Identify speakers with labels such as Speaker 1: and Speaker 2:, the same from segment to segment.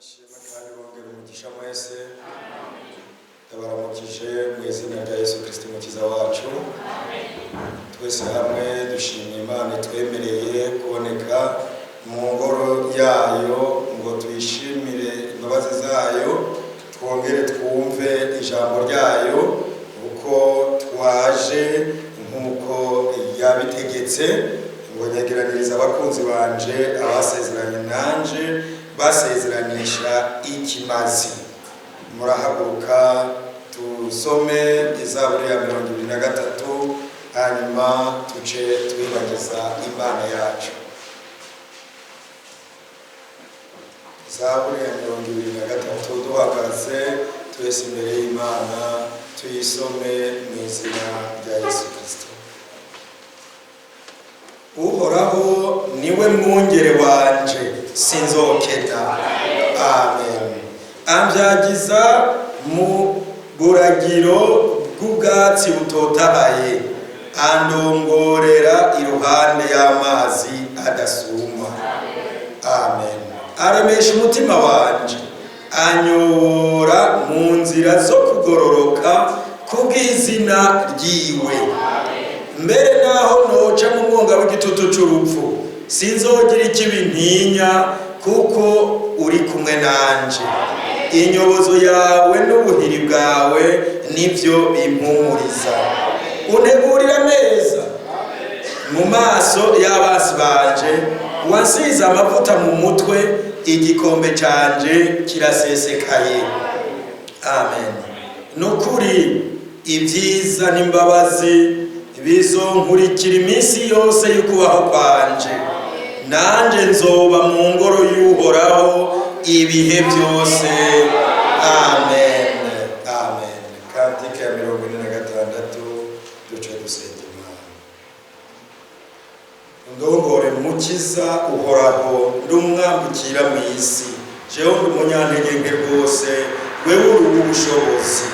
Speaker 1: Ishimwe kandi bongera umugisha mwese. Ndabaramukije mu izina rya Yesu Kristo Umukiza wacu. Twese hamwe dushimye Imana itwemereye kuboneka mu ngoro yayo ngo tuyishimire imbabazi zayo, twongere twumve ijambo ryayo uko twaje nk'uko yabitegetse, ngo nyegeranirize abakunzi banje abasezeranye nanje basezeranisha ikimazi. Murahaguruka tusome Izaburi ya 23, hanyuma tuce twibagiza Imana yacu. Zaburi ya 23, duhagaze twese imbere y'Imana, tuyisome mu izina rya Yesu Kristo. Uhoraho niwe mwungere wanje, sinzokena. Amen. Ambyagiza mu buragiro bw'ubwatsi butotahaye, andongorera iruhande y'amazi adasuma. Amen. Aremesha umutima wanje, anyobora mu nzira zo kugororoka kubw'izina ryiwe. Mbere naho noca mu mwonga w'igitutu c'urupfu, sinzogira ikibi ntinya, kuko uri kumwe nanje. Inyobozo yawe n'ubuhiri bwawe nibyo bimpumuriza. Untegurira neza mu maso y'abasi banje, wansize amavuta mu mutwe, igikombe canje kirasesekaye. Amen. Nukuri ibyiza n'imbabazi bizonkurikira iminsi yose y'ukubaho kwanje, nanje nzoba mu ngoro y'Uhoraho ibihe byose. Amen, amen. Cantique ya 46, duce dusenga Imana. Ndongore Mukiza Uhoraho, ndi umwambukira mu isi, jewe ndi umunyantege nke rwose, wewe uri ubushobozi.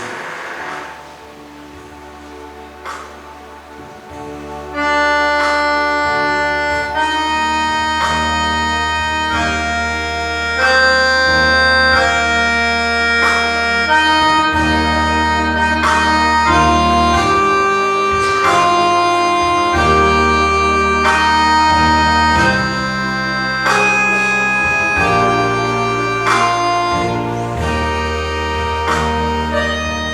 Speaker 2: Amen.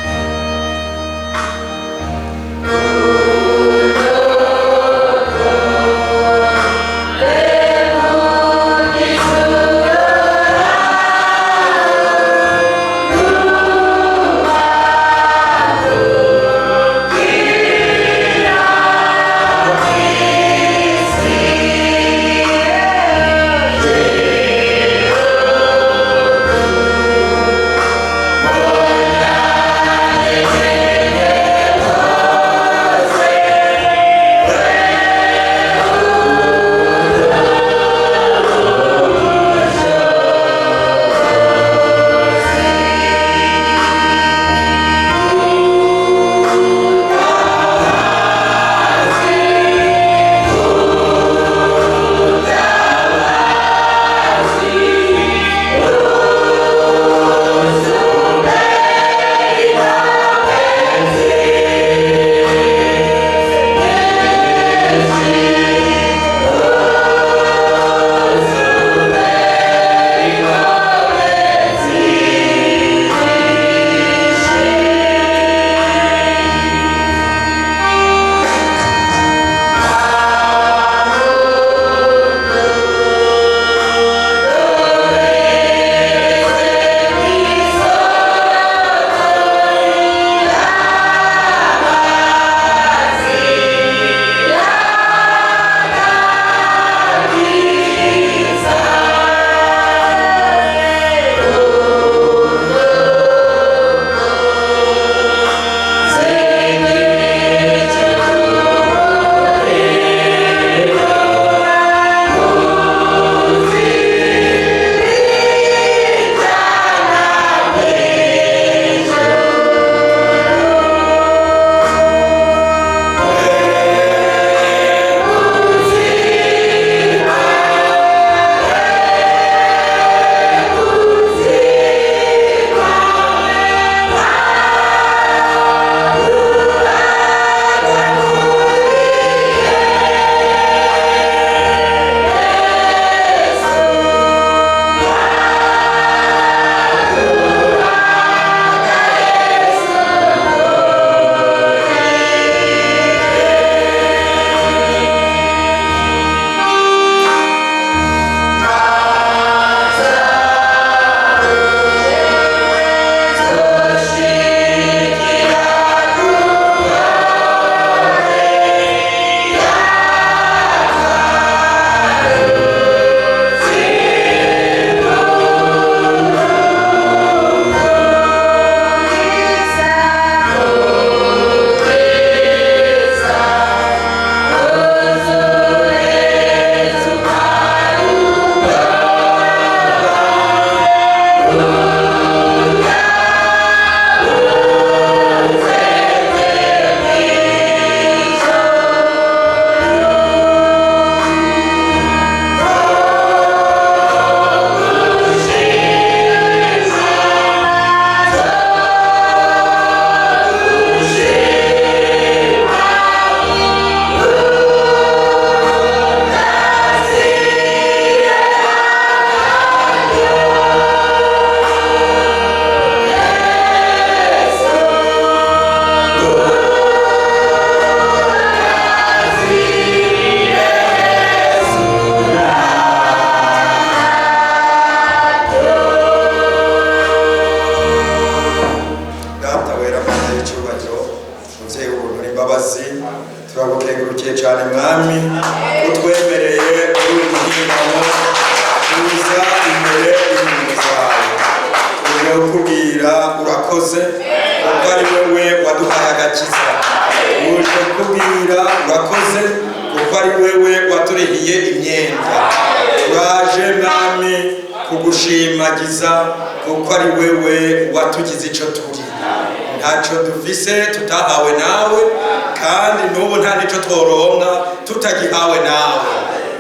Speaker 1: Icyubahiro, muvyeyi w'ubuntu n'imbabazi, turagukengurukiye cyane mwami, utwemereye kuri uyu muhingamo kuza imbere y'imirimo zawe. Tuje kukubwira urakoze, kuko ari wewe waduhaye agakiza. Uje kukubwira urakoze, kuko ari wewe waturihiye imyenda. Turaje mwami kugushimagiza, kuko ari wewe watugize ico turi. Ntacyo dufise tutahawe nawe, kandi n'ubu nta n'icyo tworonka tutagihawe nawe.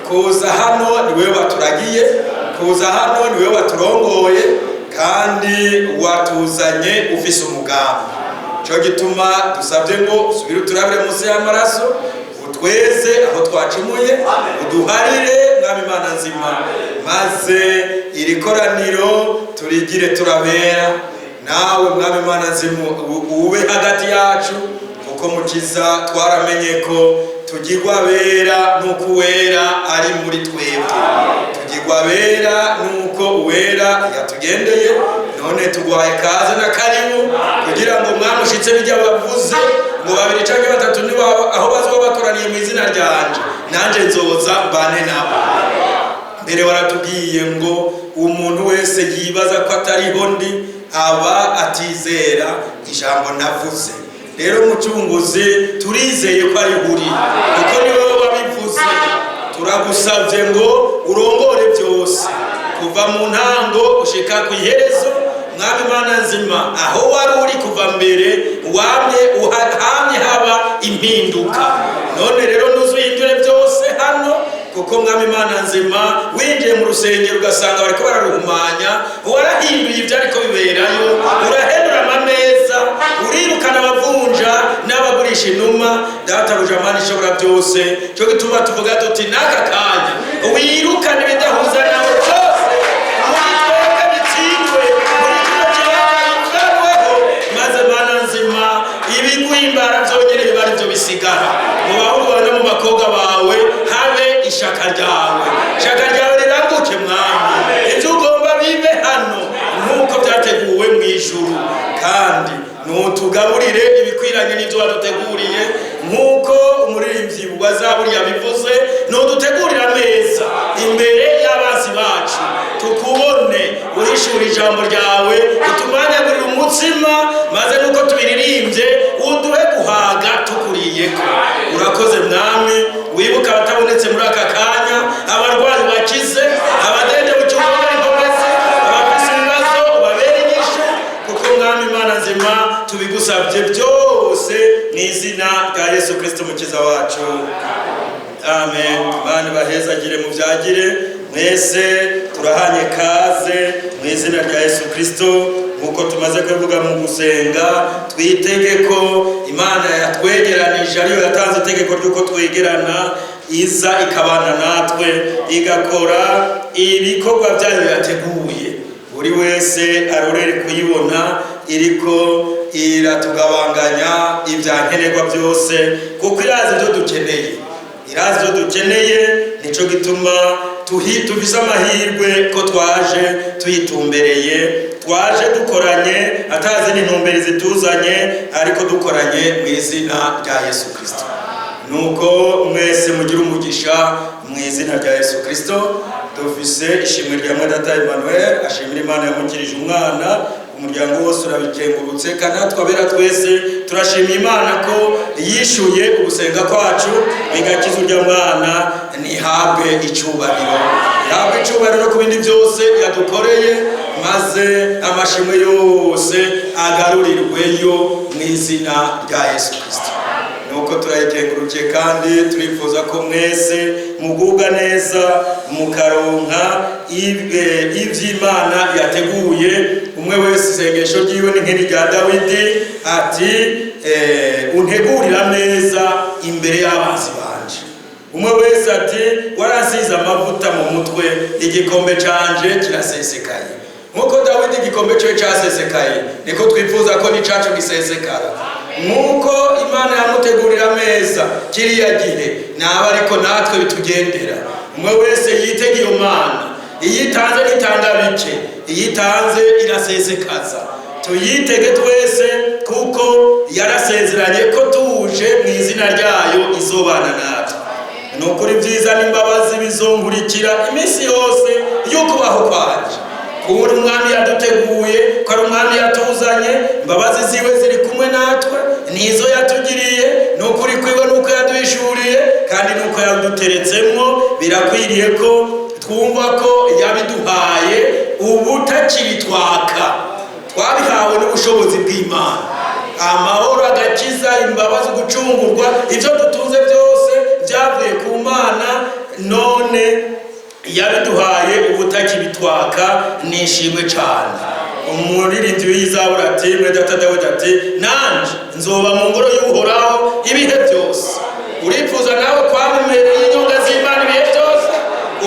Speaker 1: Kuza hano ni wewe waturagiye, kuza hano ni wewe waturongoye, kandi watuzanye ufise umugambi. Cyo gituma dusabye ngo usubire uturabire munsi y'amaraso, utweze aho twacumuye, uduharire mwami Imana nzima, maze iri koraniro turigire turabera. Nawe mwami Imana nzima ube hagati yacu, kuko mukiza twaramenye ko tugirwa bera nuko uwera ari muri twebwe, tugirwa bera nuko uwera yatugendeye. None tugwaye kaze na karibu, kugira ngo mwami ushitse bijya bavuze ngo babiri canke batatu niba aho bazoba bakoraniye mu izina ryanje, nanje nzoza mbane nabo. Mbere waratubwiye ngo umuntu wese yibaza ko atariho ndi aba atizera ijambo navuze. Rero mucunguzi, turizeye ko ari buri, kuko ni wowe wabivuze. Turagusabye ngo urongore byose kuva mu ntango ushika ku iherezo. Mwami Imana nzima, aho wari uri kuva mbere wamye hamye haba impinduka. None rero ntuzuhindure byose hano, kuko mwami Imana nzima, winjiye mu rusengero ugasanga bariko bararuhumanya, warahinduye ivyariko biberayo, urahendura amameza, urirukana abavunja n'abagurisha inuma. Databuja Mana ishobora byose, cyo gituma tuvuga tuti n'aka kanya wirukane ibidahuza nawe byose muri twebwe, bitsindwe muri kino kibanza, bivanweho, maze Mana nzima ibiguhimbara byonyine biba aribyo bisigara. Mu bahungu bawe no mu bakobwa bawe habe ishaka ryawe, ishaka ryawe riranguke mwami, ibyo ugomba bibe hano nk'uko byateguwe mu ijuru. Kandi nutugaburire ibikwiranye n'ibyo waduteguriye, nk'uko umuririmbyi wa zaburi yabivuze: nudutegurire ameza imbere y'abansi bacu, tukubone uhishura ijambo ryawe, utumanyagurire umutsima, maze nuko tubiririmbye uduhe guhaga tukuriyeko. Urakoze mwami. Wibuka abatabonetse muri aka kanya, abarwayi bakize, abadende mu cyumba inkomezi, abafise ibibazo ubabere inyishu, kuko mwami Imana nzima tubigusabye byose mu izina rya Yesu Kristo mukiza wacu, amen. Bana bahezagire muvyagire mwese, turahanye kaze mu izina rya Yesu Kristo. Nk'uko tumaze kubivuga mu gusenga, twitege ko Imana yatwegeranije, ariyo yatanze itegeko ry'uko twegerana, iza ikabana natwe, igakora ibikorwa byayo yateguye. Buri wese arorere kuyibona iriko iratugabanganya ibyankenerwa byose, kuko irazi ibyo dukeneye, irazi ibyo dukeneye. Nico gituma tufise amahirwe ko twaje tuyitumbereye, twaje dukoranye, atazi n'intumbero zituzanye, ariko dukoranye mu izina rya Yesu Kristo. Nuko mwese mugira umugisha mu izina rya Yesu Kristo. Dufise ishimwe rya Mwadata Emmanuel, ashimira Imana yamukirije umwana. Umuryango wose urabikengurutse, kandi natwe abera twese turashima Imana ko yishuye ugusenga kwacu igakiza urya mwana. Ntihabwe icyubahiro, ihabwe icyubahiro no ku bindi byose yadukoreye, maze amashimwe yose agarurirweyo mu izina rya Yesu Kristo. Nuko turayikengurukiye, kandi turifuza ko mwese mugubwa neza, mukaronka ivy'Imana yateguye. Umwe wese isengesho ryiwe ni nk'iri rya Dawidi ati untegurira ameza imbere y'abanzi banje. Umwe wese ati waransize amavuta mu mutwe, igikombe canje kirasesekaye. Nk'uko Dawidi igikombe cye cyasesekaye, niko twifuza ko n'icacu gisesekara. Nk'uko Imana yamutegurira ameza kiriya gihe, naba ariko natwe bitugendera. Umwe wese yitega iyo Mana. Iyo itanze ntitanga bike, iyo itanze irasesekaza.
Speaker 2: Tuyitege twese, kuko yarasezeranye ko tuje mu izina ryayo izobana natwe. Ni ukuri, byiza n'imbabazi bizonkurikira iminsi yose y'ukubaho kwanje. Kubura Umwami yaduteguye, ko ari Umwami yatuzanye, imbabazi ziwe ziri kumwe natwe, nizo yatugiriye, ni ukuri kwiwe, nuko yaduhishuriye kandi nuko yaduteretsemwo. Birakwiriye ko twumva ko yabiduhaye ubutakibitwaka, twabihawe n'ubushobozi bw'Imana. Amahoro, agakiza, imbabazi, gucungurwa, ibyo dutunze byose byavuye ku Mana. None yabiduhaye ubutakibitwaka, nishimwe cyane. Umuririmbyi w'izabura ati, mwene data Dawidi ati: "Nanje nzoba mu ngoro y'Uhoraho ibihe byose." Uripfuza nawe kwama imbere y'inyonga z'Imana ibihe byose?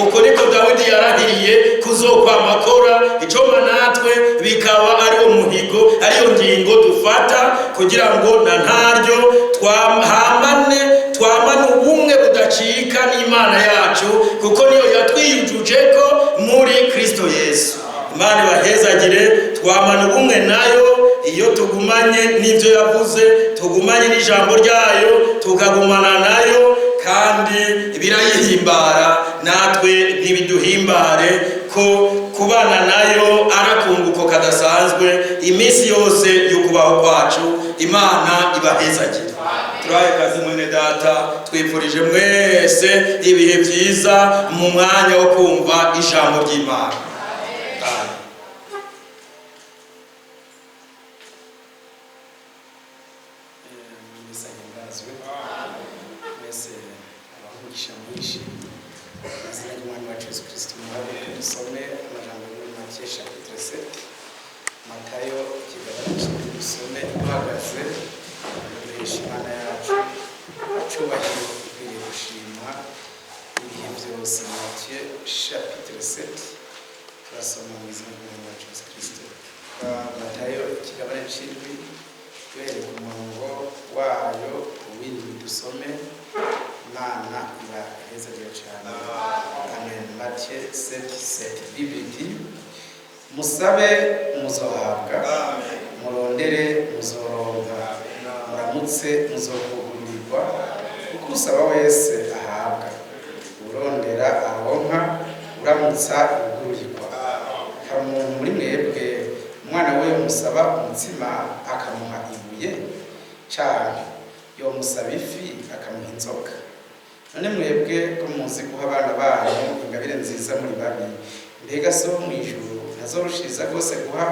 Speaker 2: Uko niko Dawidi yarahiriye kuzokwama akora. Icoma natwe bikaba ariwo muhigo, ariyo ngingo dufata, kugira ngo na ntaryo twamane, twamane ubumwe budacika n'Imana yacu, kuko niyo yatwiyujuje ko muri Kristo Yesu. Imana ibahezagire. Twamana ubumwe nayo iyo tugumanye n'ibyo yavuze, tugumanye n'ijambo ryayo, tukagumana nayo, kandi birayihimbara, natwe ntibiduhimbare ko kubana nayo arakunguko kadasanzwe iminsi yose yo kubaho kwacu. Imana ibahezagire. Turaye kazi, mwene data. Twifurije mwese ibihe byiza mu mwanya wo kumva ijambo ry'Imana. Amen.
Speaker 3: Mwese ahimbazwe, mwese abaha mwinshi mu izina ry'Umwami wacu Yesu Kristo. Muhaguruke dusome amajambo muri Matthieu chapitre 7, Matayo ikigabane kimwe. Dusome duhagaze, duhesha Imana yacu icyubahiro ikwiriye gushimwa ibihe byose. Matthieu chapitre 7, turasoma mu izina ry'Umwami wacu Yesu Kristo. Matayo ikigabane c'indwi, duhereye ku murongo wayo w'indwi, dusome. Imana ibahezagire cyane. Amen. Matthieu 7:7, Bible dit: "Musabe, muzohabwa; murondere, muzoronka; muramutse, muzokugurirwa. Kuko usaba wese ahabwa, urondera aronka, uramutsa yugururirwa. Hari umuntu muri mwebwe umwana we yomusaba umutsima akamuha ibuye, canke yomusaba ifi akamuha inzoka? None mwebwe ko muzi guha abana banyu ingabire nziza, muri babi, mbega So wo mw'ijuru ntazorushiriza rwose guha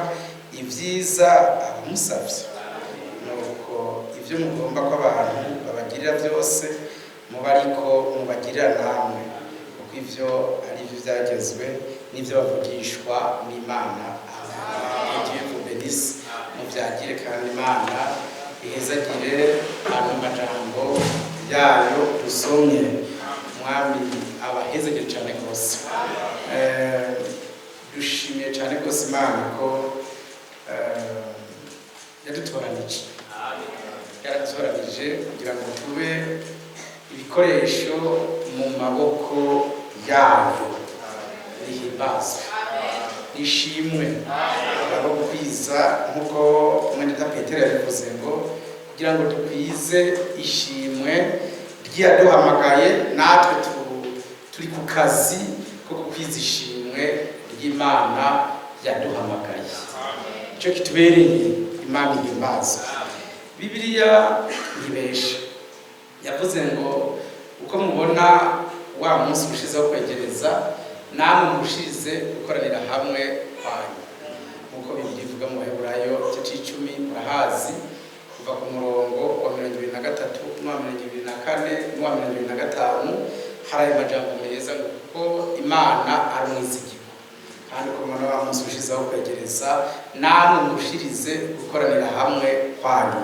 Speaker 3: ibyiza abamusavye? Nuko ibyo mugomba ko abantu babagirira byose, muba ariko mubagirira namwe, kuko ivyo ari byo byagezwe n'ibyo bavugishwa n'Imana." Amen. Dieu vous bénisse. Muvyagire kandi Imana ihezagire ano majambo yayo dusomye. Umwami abahezagire cyane rwose. Dushimiye cyane rwose Imana ko yadutoranije, yaratutoranije kugira ngo tube ibikoresho mu maboko yayo. Rihimbazwe, rishimwe abo gukwiza, nk'uko mwene Petero yabivuze ngo kugira ngo dukwize ishimwe ry'iyaduhamagaye. Natwe turi ku kazi ko gukwiza ishimwe ry'Imana yaduhamagaye. Icyo kitubereye. Imana ihimbazwe. Bibiliya ntibesha, yavuze ngo uko mubona wa munsi ushizeho kwegereza, namwe mushize gukoranira hamwe kwanyu, nk'uko Bibiliya ivuga mu Baheburayo igice c'icumi, murahazi, kuva ku murongo wa 23 n'uwa 24 n'uwa 25. Hari ayo majambo meza ngo kuko Imana ari umwizigirwa, kandi uko mubona wa munsi ushizeho kwegereza, namwe mushirize gukoranira hamwe kwanyu.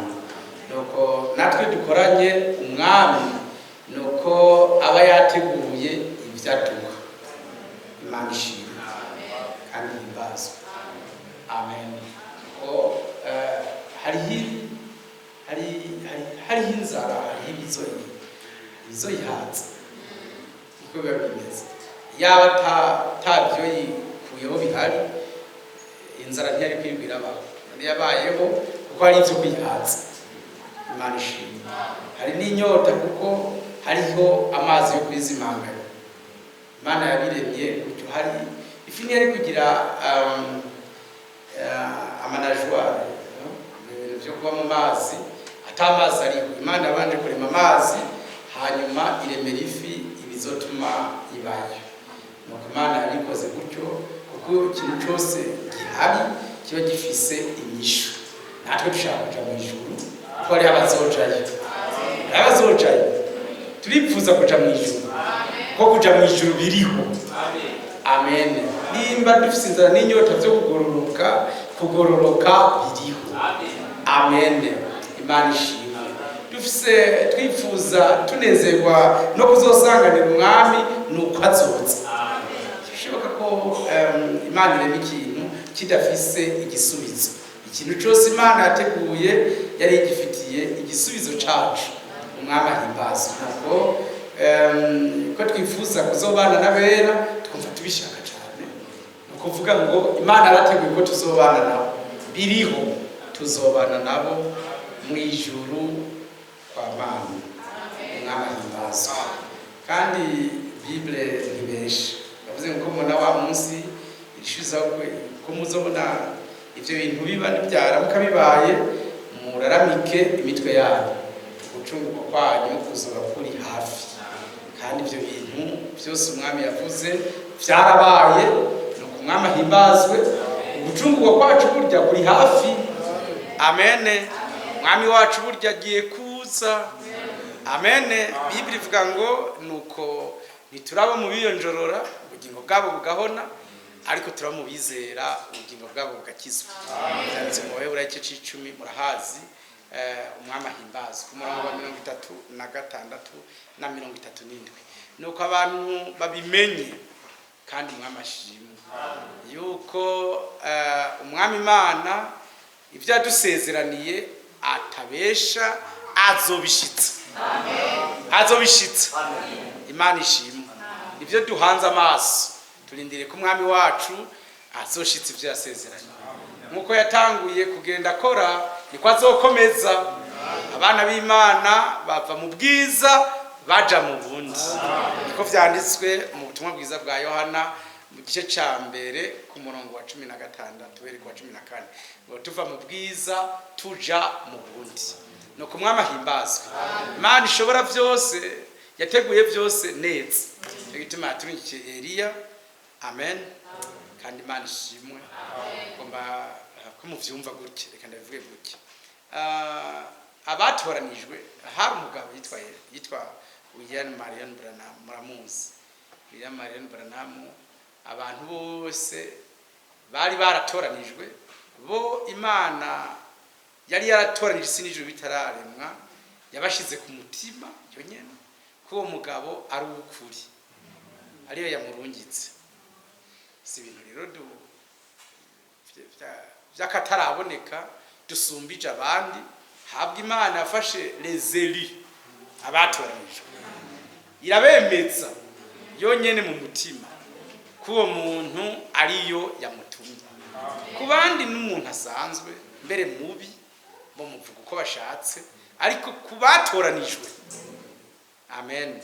Speaker 3: Nuko natwe dukoranye Umwami, nuko aba yateguye ibyo aduha. Imana ishimwe kandi ihimbazwe. Amen. Ko hariho hariho inzara, hariho ibizoyihaza, niko biba bimeze. Yaba atabyo yikuyeho bihari, inzara ntiyari kwibwira abaho. Yabayeho kuko hari ibyo kwihaza. Imana ishimwe. Hari n'inyota kuko hariho amazi yo kwizimanganya. Imana yabiremye gutyo. Hari ifi ntiyari kugira ama nageoires, no? Ibintu byo kuba mu mazi ata mazi ariho. Imana yabanje kurema amazi, hanyuma iremera ifi ibizotuma ibayo. Nuko Imana yabikoze gutyo, kuko ikintu cyose gihari kiba gifise inyishu. Natwe dushaka kuja mu ijuru kuko hariho abazojayo, hariho abazojayo. Turipfuza kuja mu ijuru kuko kuja mu ijuru biriho. Amen. Nimba dufise inzara n'inyota byo kugororoka, kugororoka biriho. Amen. Imana ishimwe. Dufise, twifuza, tunezerwa no kuzosanganira Umwami nuko azoza. Bishoboka ko Imana irema ikintu kidafise igisubizo. Ikintu cyose Imana yateguye yari igifitiye igisubizo cacu. Umwami ahimbazwe. Nuko ko twifuza kuzobana n'abera, twumva tubishaka cyane. Ni ukuvuga ngo Imana yarateguye ko tuzobana nabo, biriho, tuzobana nabo mu ijuru kwa Mana. Umwami ahimbazwe. Kandi Bible ntibesha, yavuze ngo ko mubona wa munsi ishiza ko muzobona ivyo bintu biba, nibyaramuka bibaye, muraramike imitwe yanyu, gucungurwa kwanyu kuzoba kuri hafi. Kandi ibyo bintu byose Umwami yavuze byarabaye. Nuko Umwami ahimbazwe. Ugucungurwa kwacu burya kuri hafi. Amen. Umwami wacu burya agiye kuza. Amen. Bibiri ivuga ngo nuko ntituraba mu biyonjorora ubugingo bwabo bugahona, ariko turaba mu bizera ubugingo bwabo bugakizwa. Byanditse mu Baheburayo igice c'icumi, murahazi. Umwami ahimbazwe. Ku murongo wa 36 na 37. Nuko abantu babimenye, kandi Umwami ashimwe yuko Umwami Imana ibyo yadusezeraniye atabesha, azobishitsa, azobishitsa. Imana ishimwe. Ibyo duhanze amaso, turindire ko Umwami wacu azoshitsa ibyo yasezeranye. Nk'uko yatanguye kugenda akora, niko azokomeza. Abana b'Imana bava mu bwiza baja mu bundi, niko vyanditswe mu butumwa bwiza bwa Yohana mu gice ca mbere ku murongo wa 16 uhereye ku wa 14, ngo tuva mu bwiza tuja mu bundi. Nuko Umwami ahimbazwe. Imana ishobora byose yateguye byose neza, cyo gituma yaturungikiye Eliya. Amen. Kandi Imana ishimwe. Ngomba ko muvyumva gutya, reka ndabivuge gutya. Abatoranijwe, hari umugabo yitwa William Marion Branham, muramuzi William Marion Branham. Abantu bose bari baratoranijwe, bo Imana yari yaratoranije isi n'ijuru bitararemwa, yabashize ku mutima yonyene ko uwo mugabo ari uw'ukuri, ariyo yamurungitse. Si ibintu rero vy'akataraboneka dusumbije abandi. Habwa Imana yafashe les élus, abatoranijwe, irabemeza yonyene mu mutima ko uwo muntu ariyo yamutumye. Ku bandi n'umuntu asanzwe, mbere mubi, bo muvuga uko bashatse, ariko ku batoranijwe, amen,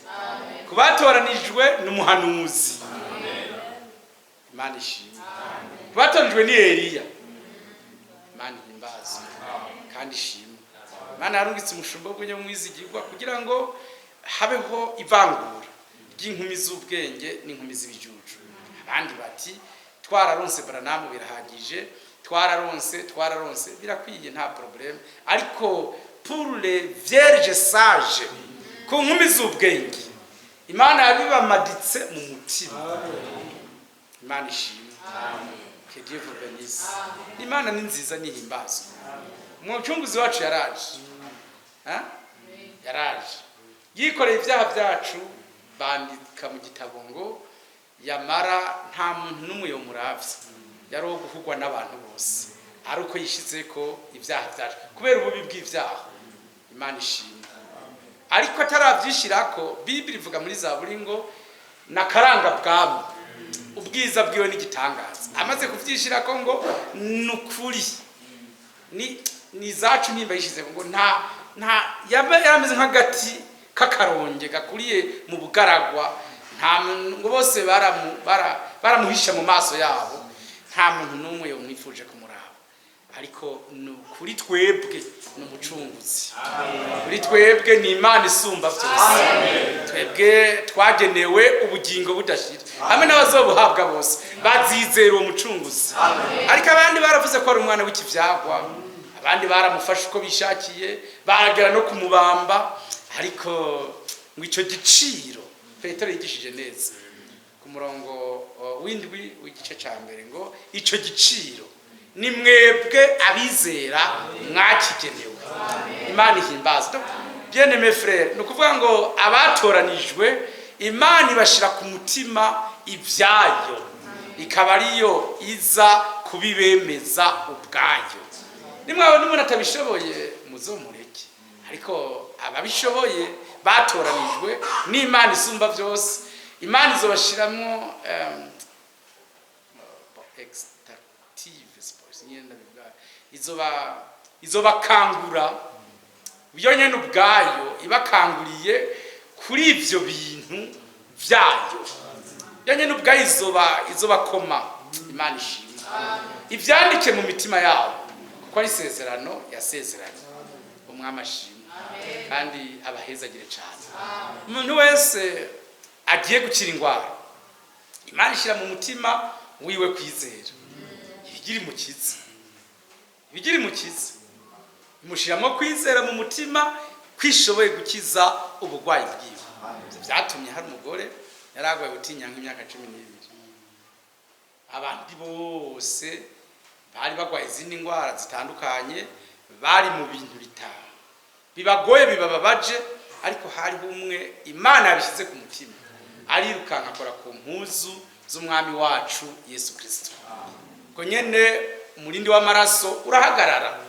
Speaker 3: ku batoranijwe ni umuhanuzi. Imana ishimwe. Ku batoranijwe ni Eliya. Imana ihimbazwe kandi ishimwe. Imana yarungitse umushumba w'umunyamwizigirwa kugira ngo habeho ivangura ry'inkumi z'ubwenge n'inkumi z'ibijuju. Abandi bati twararonse Branham, birahagije, twararonse, twararonse, birakwiye, nta problème. Ariko pour les vierges sages, ku nkumi z'ubwenge, Imana yabibamaditse mu mutima. Imana ishimwe. Que Dieu vous bénisse. Imana ni nziza, nihimbazwe. Umucunguzi wacu yaraje. Ha? Yaraje yikoreye ibyaha byacu, bandika mu gitabo ngo yamara nta muntu n'umwe yomuravye, yari uwo guhugwa n'abantu bose, ari uko yishize ko ibyaha byacu kubera ububi bw'ibyaha. Imana ishimwe. Ariko ataravyishirako, Bibiri ivuga muri Zaburi ngo nakaranga bwami, ubwiza bwiwe n'igitangaza. Amaze kuvyishirako ngo nukuri. Ni zacu nimba yishize ngo nta yaba yarameze nk'agati k'akaronge gakuriye mu bugaragwa. Nta muntu, ngo bose baramuhisha mu maso yabo, nta muntu n'umwe yamwifuje kumuraba. Ariko ni kuri twebwe ni umucunguzi, kuri twebwe ni Imana isumba byose. Twebwe twagenewe ubugingo budashira hamwe n'abazobuhabwa bose bazizera uwo mucunguzi. Ariko abandi baravuze ko ari umwana w'ikivyagwa, abandi baramufashe uko bishakiye, baragera no kumubamba. Ariko ngo icyo giciro, Petero yigishije neza ku murongo w'indwi w'igice cya mbere, ngo icyo giciro ni mwebwe abizera mwakigenewe. Imana ihimbaza. Bien aimé frère, ni ukuvuga ngo abatoranijwe, Imana ibashyira ku mutima ibyayo, ikaba ariyo iza kubibemeza ubwayo. Nimwabona umuntu atabishoboye, muzomureke. Ariko ababishoboye batoranijwe n'Imana isumba byose, Imana izobashiramwo extractive sports nyine ndabivuga, izobakangura yo nyene ubwayo, ibakanguriye kuri ivyo bintu vyayo. Yo nyene ubwayo izobakoma. Imana ishimwe, ivyandike mu mitima yabo, kuko ari isezerano yasezeranye. Umwami ashimwe kandi abahezagire cyane. Umuntu wese agiye gukira indwara, Imana ishyira mu mutima wiwe kwizera. Ibigira imukiza, ibigira imukiza, imushyiramo kwizera mu mutima kwishoboye gukiza uburwayi bwiwe. Ibyo byatumye hari umugore yari arwaye gutinya nk'imyaka 12. Abandi bose bari barwaye izindi ndwara zitandukanye, bari mu bintu bitanu bibagoye, bibababaje, ariko hariho umwe Imana yabishyize ku mutima, arirukanka akora ku mpuzu z'Umwami wacu Yesu Kirisito. Ubwo nyene umurindi w'amaraso urahagarara.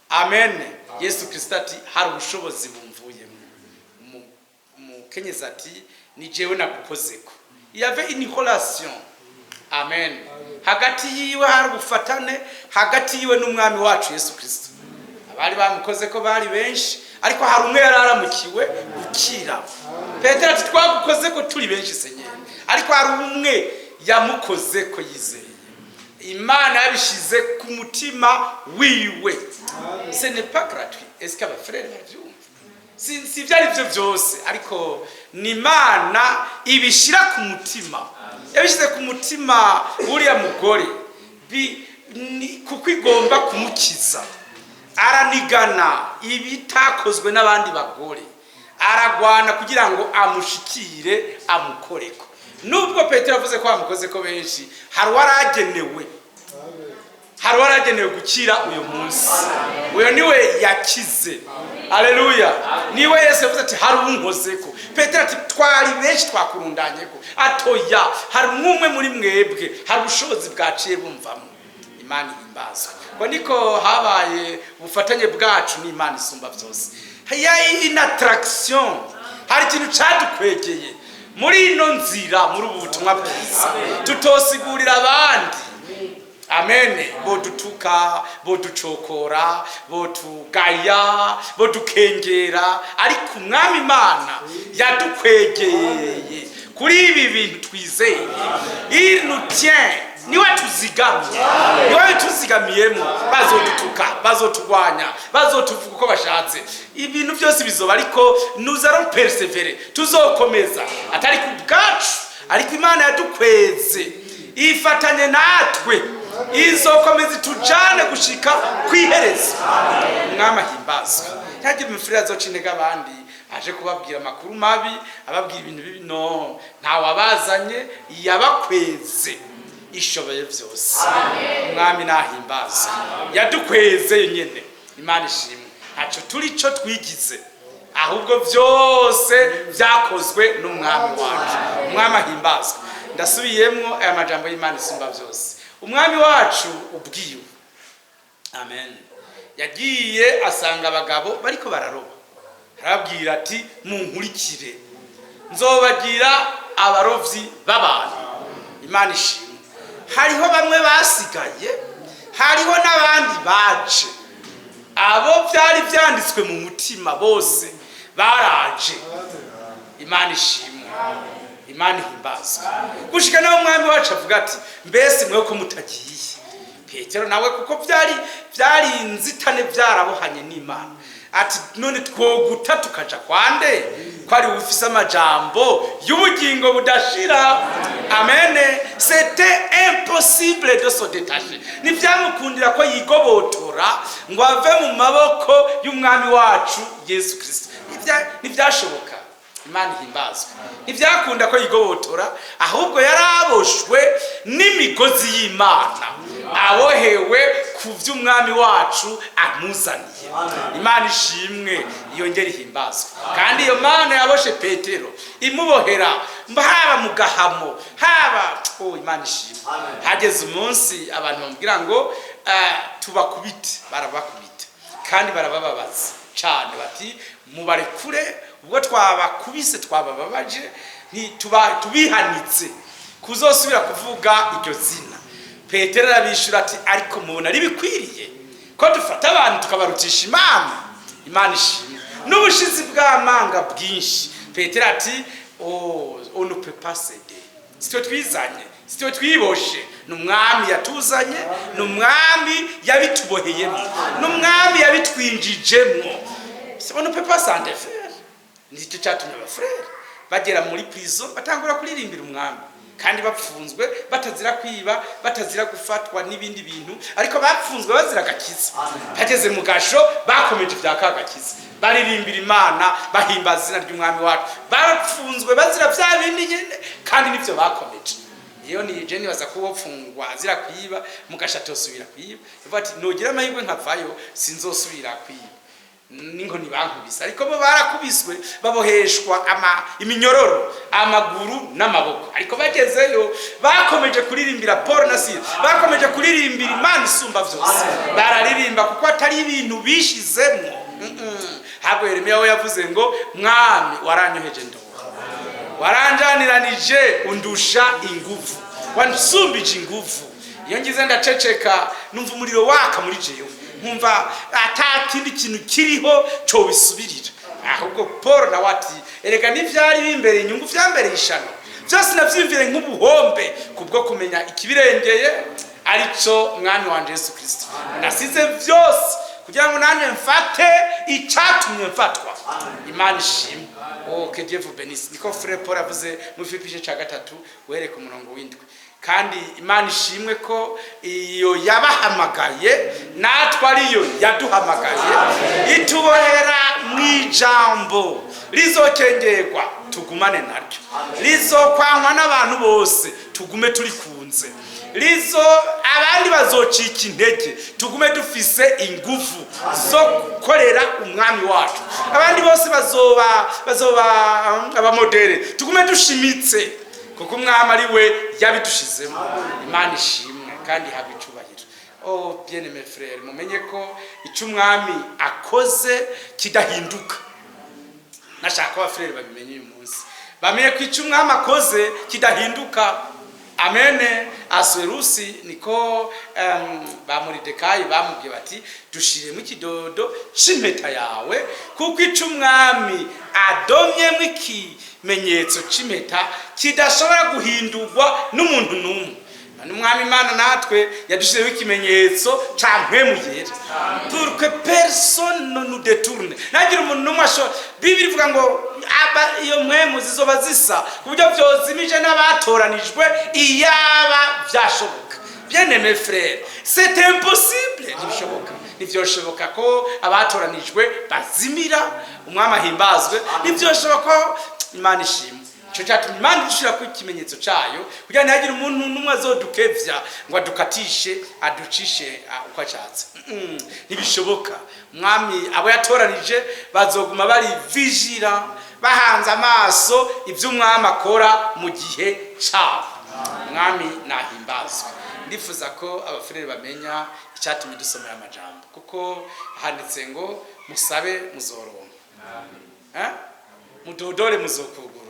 Speaker 3: Amen. Yesu Kirisito ati: "Hari ubushobozi bumvuyemo." Umukenyezi ati: "Ni jewe nagukozeko." Il y avait une relation, amen, hagati yiwe. Hari ubufatane hagati yiwe n'Umwami wacu Yesu Kirisito. Abari bamukoze ko bari benshi, ariko hari umwe yari aramukiwe gukira. Petero ati: "Twagukoze ko turi benshi, Senyeri." Ariko hari umwe yamukoze ko yizeye, Imana yabishize ku mutima wiwe. Ce n'est pas gratuit. Est-ce que abafrères bavyumva? Si ibyo ari byo byose, ariko ni Imana ibishyira ku mutima. Yabishyize ku mutima w'uriya mugore kuko igomba kumukiza. Aranigana ibitakozwe n'abandi bagore, aragwana kugira ngo amushikire, amukoreko. Nubwo Petero avuze ko bamukoze ko benshi, hari uwaragenewe, hari uwaragenewe gukira uyu munsi. Uyo niwe yakize. Aleluya! Niwe Yesu yavuze ati: "Hari unkozeko." Petero ati: "Twari benshi, twakurundanyeko." Atoya, hari umwe muri mwebwe, hari ubushobozi bwaciye bumvamo. Imana ihimbazwe. Ngo niko habaye ubufatanye bwacu n'Imana isumba byose. Ya une attraction, hari ikintu cadukwegeye muri ino nzira, muri ubu butumwa bwiza tutosigurira abandi. Amen. Bodutuka, boducokora, botugaya, bodukengera, ariko Umwami Imana yadukwegeye kuri ibi bintu twizeye. Il nous tient, niwe tuzigamye, niwe tuzigamiyemo. Bazodutuka, bazotugwanya, bazotuvuga uko bashatse, ibintu byose bizoba, ariko nous allons persévérer, tuzokomeza, atari ku bwacu, ariko Imana yadukweze, ifatanye natwe, izokomeza itujane gushika kwiherezo. Umwami ahimbazwe. Ntihagire umufurere azoca intege abandi, aje kubabwira amakuru mabi, ababwira ibintu bibi. No ntawabazanye, yabakweze ishoboye byose. Umwami nahimbazwe, yadukweze nyene. Imana ishimwe. Ntacyo turi cyo twigize, ahubwo byose byakozwe n'Umwami wacu. Umwami ahimbazwe. Ndasubiyemwo aya majambo y'Imana isumba byose. Umwami wacu ubwiwe, amen, yagiye asanga abagabo bariko bararoba, arababwira ati: "Munkurikire, nzobagira abarovyi b'abantu." Imana ishimwe. Hariho bamwe basigaye Hariho n'abandi baje, abo byari byanditswe mu mutima bose baraje. Imana ishimwe, Imana ihimbazwe. Gushika naho Umwami wacu avuga ati: "Mbese mwe ko mutagiye?" Petero nawe, kuko byari inzitane, byarabohanye n'Imana, ati: "None twoguta tukaja kwande, ko ari ufise amajambo y'ubugingo budashira?" Amen. C'était impossible de se détacher. Ntibyamukundira ko yigobotora ngo ave mu maboko y'Umwami wacu Yesu Kirisito. Ntibyashoboka. Imana ihimbazwe. Ntibyakunda ko yigobotora, ahubwo yaraboshwe n'imigozi y'Imana, abohewe ku by'Umwami wacu amuzaniye. Imana ishimwe, yongere ihimbazwe. Kandi iyo Mana yaboshe Petero, imubohera haba mu gahamo, haba, oh, Imana ishimwe. Hageze umunsi abantu bamubwira ngo tubakubite. Barabakubita kandi barabababaza cyane, bati: "Mubarekure, ubwo twabakubise twabababaje, tubihanitse kuzosubira kuvuga iryo zina." Petero arabishyura ati: "Ariko mubona ari bikwiriye ko dufata abantu tukabarutisha Imana?" Imana ishimwe. N'ubushizi bw'amanga bwinshi, Petero ati: "Oh, on ne peut pas céder. Sitwe twizanye, sitwe twiboshe, ni Umwami yatuzanye, ni Umwami yabituboheyemo, ni Umwami yabitwinjijemo. On ne peut pas s'en défaire." Nicyo cyatumye abafurere bagera muri prison batangura kuririmbira Umwami, kandi bapfunzwe batazira kwiba, batazira gufatwa n'ibindi bintu, ariko bapfunzwe bazira agakiza. Bageze mu gasho bakomeje ibya ka gakiza, baririmbira Imana, bahimbaza izina ry'Umwami wacu. Bapfunzwe bazira bya bindi nyine, kandi nibyo bakomeje. Iyo ni je nibaza ko wopfungwa azira kwiba, mu gasho atosubira kwiba. Yavuga ati: "Nogira amahirwe nkavayo, sinzosubira kwiba n'inkoni bankubise." Ariko bo barakubiswe, baboheshwa iminyororo amaguru n'amaboko, ariko bagezeyo bakomeje kuririmbira Paul na Sila, bakomeje kuririmbira Imana isumba byose. Bararirimba kuko atari ibintu bishizemwo. Ntabwo Yeremiya we yavuze ngo: "Mwami, waranyoheje ndoha, waranjaniranije, undusha inguvu, wansumbije inguvu. Iyo ngize ndaceceka, numva umuriro waka muri jewe, nkumva ata kindi kintu kiriho cobisubirira." Ahubwo Paul nawe ati: "Erega n'ivyari bimbereye inyungu vyambereye ishano, byose navyiyumvire nk'ubuhombe kubwo kumenya ikibirengeye, arico Mwami wanje Yesu Kristo. Nasize vyose kugira ngo nanjye mfate icatumye mfatwa." Imana ishimwe. Oh, que Dieu vous bénisse. Niko frère Paul avuze mu Filipi igice ca 3, uhereye ku murongo w'7. Kandi Imana ishimwe ko iyo yabahamagaye natwe ariyo yaduhamagaye, itubohera mu ijambo rizokengerwa, tugumane naryo, rizokwankwa n'abantu bose, tugume turikunze, rizo abandi bazocika intege, tugume dufise ingufu zo gukorera Umwami wacu. Abandi bose bazoba abamodere, tugume dushimitse, kuko Umwami ari we yabidushizemo. Imana ishimwe kandi ihabwa icubahiro. Oh, bien aimé frère, mumenye ko icyo Umwami akoze kidahinduka. Nashaka ko abafurere babimenye uyu munsi, bamenye ko icyo Umwami akoze kidahinduka. Amene. Asuwerusi niko ba Moridekayi bamubwiye bati: "Dushiremo ikidodo c'impeta yawe, kuko ico Umwami adomyemo ikimenyetso c'impeta kidashobora guhindurwa n'umuntu n'umwe." None Umwami Imana natwe yadushizeho ikimenyetso ca Mpwemu Yera pour que personne ne nous détourne. Nagira umuntu n'umwe ashobora. Bibiri ivuga ngo iyo mpwemu zizoba zisa ku buryo vyozimije n'abatoranijwe, iyaba vyashoboka. Bien aimé frère, c'est impossible. Ntibishoboka, ntivyoshoboka ko abatoranijwe bazimira. Umwami ahimbazwe. Ntivyoshoboka ko. Imana ishimwe. Ico cyatumye Imana idushira ku ikimenyetso cayo, kugira ntihagire umuntu n'umwe azodukevya ngo adukatishe, aducishe uko ashatse. Ntibishoboka. Umwami abo yatoranije bazoguma bari vigilant, bahanze amaso ibyo Umwami akora mu gihe cabo. Umwami nahimbazwe. Ndifuza ko abafurere bamenya icyatumye dusomera amajambo, kuko handitse ngo: "Musabe muzoronka. Eh? Mudodore muzokugururirwa."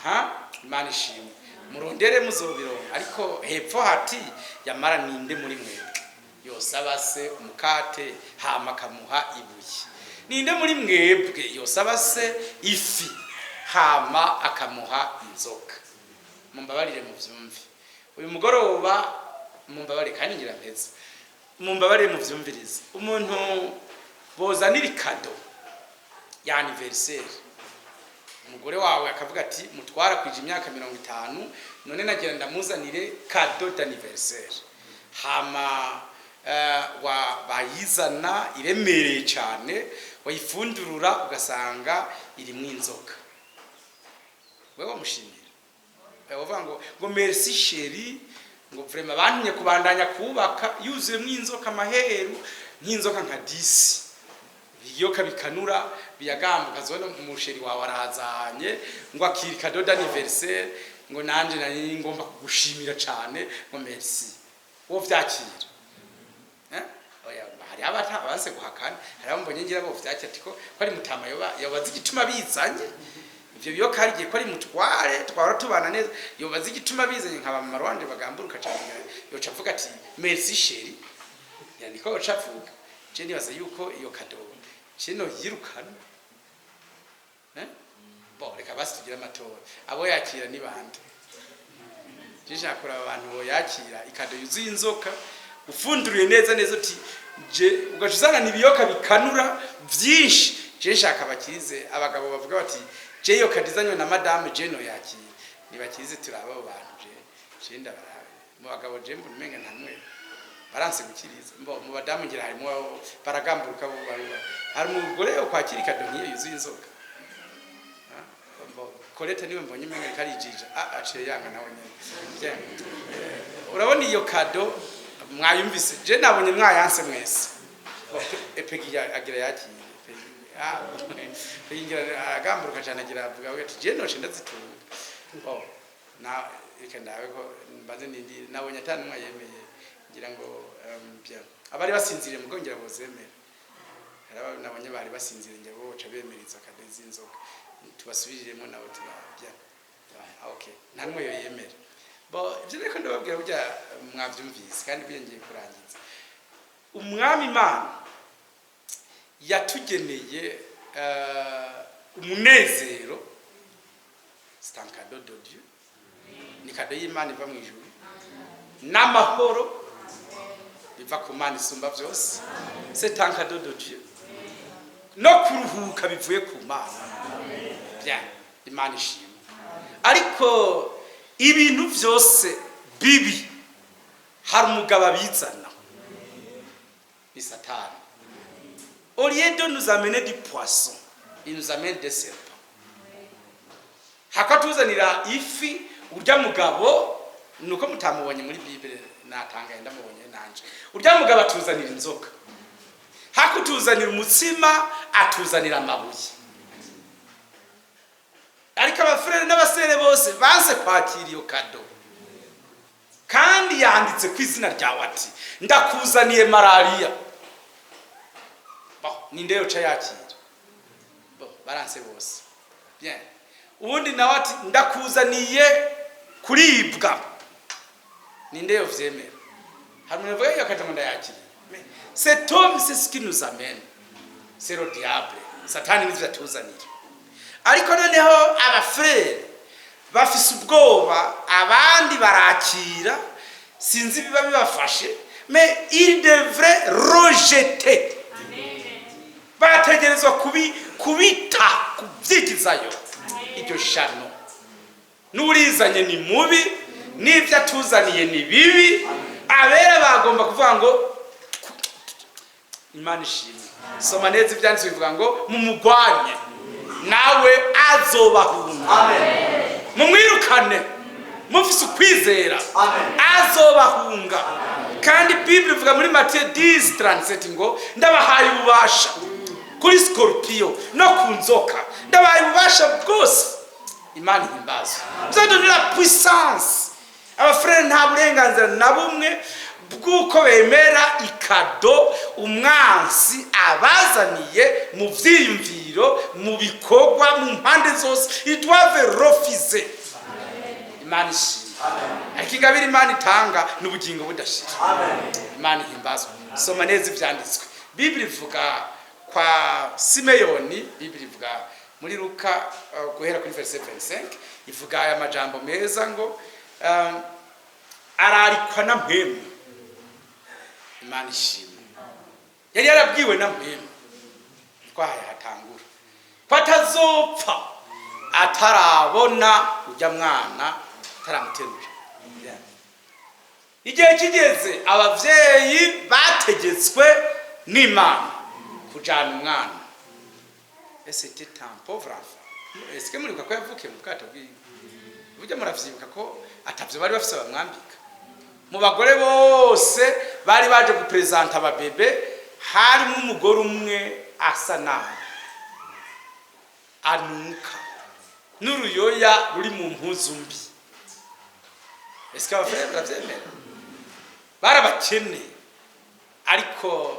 Speaker 3: Aha, Imana ishimwe. "Murondere muzobironka." Ariko hepfo hati: "Yamara ninde muri mwebwe Yosaba se umukate hama akamuha ibuye? Ninde muri mwebwe yosaba se ifi hama akamuha inzoka? Mumbabarire muvyumve uyu mugoroba, mumbabarire kandi ngira mpeza, mumbabarire muvyumvirize. Umuntu bozanira icadeau ya anniversaire, umugore wawe akavuga ati: "Mutwara kwije imyaka 50, none nagira ndamuzanire cadeau d'anniversaire." Hama wa bayizana iremereye cyane, wayifundurura ugasanga irimwo inzoka. Wewe wamushimira? Uvuga ngo "Merci chéri", ngo "Vraiment bantumye kubandanya kubaka", yuzuyemwo inzoka, amaheru nk'inzoka nka 10, ibiyoka bikanura biyagambuka. Zone umuchéri wawe arazanye ngo akiri cadeau d'anniversaire, ngo "Nanje nari ngomba kugushimira cyane", ngo "Merci". Wo vyakira? Eh, oya, hari abata abanse guhakana, hari abo mbonye ngira bo vyakira, ati ko ari mutama yoba yobaza igituma bizanye ivyo biyoka, hari igihe ko ari mutware twara tubana neza, yobaza igituma bizanye, nkaba mama wanje bagamburuka cyane, yoca avuga ati: "Merci chéri." Ya niko yoca avuga. Je nibaza yuko iyo cadeau kino yirukana. Eh, bon, reka basi tugire amatora. Abo yakira ni bande? Je nshaka kuraba abantu bo yakira icadeau yuzuye inzoka, ufunduriye neza neza uti je ugaca uzana ibiyoka bikanura vyinshi. Je nshaka bakirize abagabo bavuga bati: "Je iyo cadeau izanywe na madame, je no yakira." Nibakirize turaba abo bantu. Je ndabarabe mu bagabo, je mbona umenga ntamwe baranse gukiriza. Mbo mu badamu ngira harimo abo baragamburuka, bo baruba hari umugore yo kwakira icadeau nk'iyo yuzuye inzoka. Ah, mbo Colette niwe mbonye umenga ariko arijija. Ah, aciye yanga nawe nyene. Bien. Urabona iyo cadeau mwayumvise? Je nabonye mwayanse mwese. Epegi agira yakire. Ah, Pegi ngira aragamburuka cyane, agira avuga ati: "Je noce ndazitunga." Oh, na reka ndabe ko mbanze nindi nabonye atanu mwayemeye, ngira ngo bien, abari basinziriye mugo ngira bozemera. Hari abo nabonye bari basinziriye, ngira bo boca bemera izo cadeau z'inzoka. Tubasubiriremo nabo turabya. Ah, okay, nta numwe yo yemera. Bo ibyo reko ndababwira, burya mwavyumvise kandi burya ngiye kurangiza. Umwami Imana yatugeneye umunezero, c'est un cadeau de Dieu, ni cadeau y'Imana iva mu ijuru, n'amahoro biva ku Mana isumba byose, c'est un cadeau de Dieu, no kuruhuka bivuye ku Mana. Bien, Imana ishimwe. Ariko ibintu byose bibi hari umugabo abizana, ni Satani. Au lieu de nous amener du poisson, il nous amène des serpents. Hakatuzanira ifi urya mugabo, nuko mutamubonye muri Bible, natangaye ndamubonye nanje. Urya mugabo atuzanira inzoka, hakutuzanira umutsima atuzanira amabuye. Ariko abafurere n'abasere bose banse kwakira iyo cadeau, kandi yanditse ku izina ryawe ati: "Ndakuzaniye malariya." Bon, ninde yoca yakira? Bon, baranse bose. Bien, ubundi nawe ati: "Ndakuzaniye kuribwa." Ninde yovyemera? Hari umuntu avuga iyo cadeau ngo ndayakiriye? Mais cet homme, c'est ce qui nous amène, c'est le diable. Satani nivyo atuzanira. Ariko noneho abafurere bafise ubwoba, abandi barakira, sinzi biba bibafashe, mais il devrait rejeter, bategerezwa kubita kubyigizayo iryo shano. N'urizanye ni mubi, n'ibyo atuzaniye ni bibi. Abera bagomba kuvuga ngo Imana ishimwe. Soma neza ibyanditswe, bivuga ngo mumugwanye nawe azobahunga, mumwirukane mufise ukwizera azobahunga. Kandi Bible ivuga muri Matiyo 10:37 ngo: "Ndabahaye ububasha kuri scorpion no ku nzoka, ndabahaye ububasha bwose." Imana ihimbazwe. Bizadonera la puissance. Abafurere nta burenganzira na bumwe bw'uko bemera icadeau umwansi abazaniye mu vyiyumviro, mu bikorwa, mu mpande zose. Ils doivent refuser. Imana ishimwe. Ariko ingabire Imana itanga ni ubugingo budashira. Imana ihimbazwe. Soma neza ivyanditswe. Bibiri ivuga kwa Simeyoni, Bibiri ivuga muri Luka guhera kuri verset 25, ivuga aya majambo meza ngo ararikwa na Mpwemu. Imana ishimwe, yari yarabwiwe na Mpwemu twahaye hatangura ko atazopfa atarabona ujya mwana, ataramuterura. Igihe kigeze, abavyeyi bategetswe n'Imana kujana umwana. Ese c'était un pauvre enfant. Est-ce que muribuka ko yavukiye mu bwato bwiwe? Burya muravyibuka ko atavyo bari bafise bamwambika. Mu bagore bose bari baje guprésenta ababebe, harimo umugore umwe asa nabi, anuka n'uruyoya ruri mu mpuzu mbi. Ese abafurere baravyemera? Bari abakene, ariko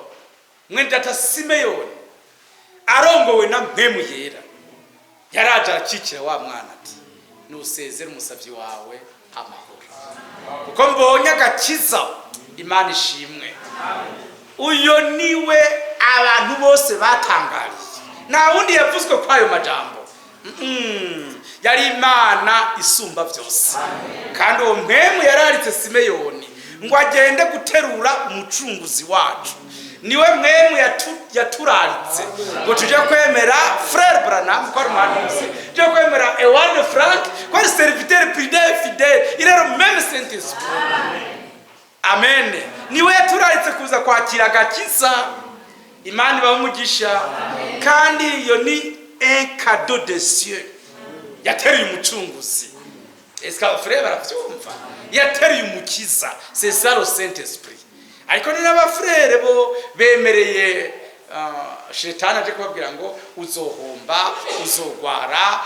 Speaker 3: mwene data Simeyoni arongowe na Mpwemu Yera yaraje arakikira wa mwana, ati: "Nusezere umusavyi wawe amahoro, kuko mbonye agakiza." Imana ishimwe. Uyo niwe abantu bose batangariye, nta wundi yavuzwe kw'ayo majambo. Yari Imana isumba byose, kandi uwo Mpwemu yararitse Simeyoni ngo agende guterura umucunguzi wacu. Niwe Mpwemu yaturaritse ngo tuje kwemera Frère Branham ko ari umuhanuzi, tuje kwemera Ewald Frank ko ari serviteur prudent, fidèle. Il est le même Saint Esprit. Amen. Niwe yaturaritse kuza kwakira agakiza. Imana ibahe umugisha. Kandi iyo ni un cadeau de cieux yateruye umucunguzi. Est-ce abafurere baravyumva? Yateruye umukiza, c'est ça le Saint Esprit. Ariko ni n'abafurere bo bemereye shetani aje kubabwira ngo uzohomba, uzogwara,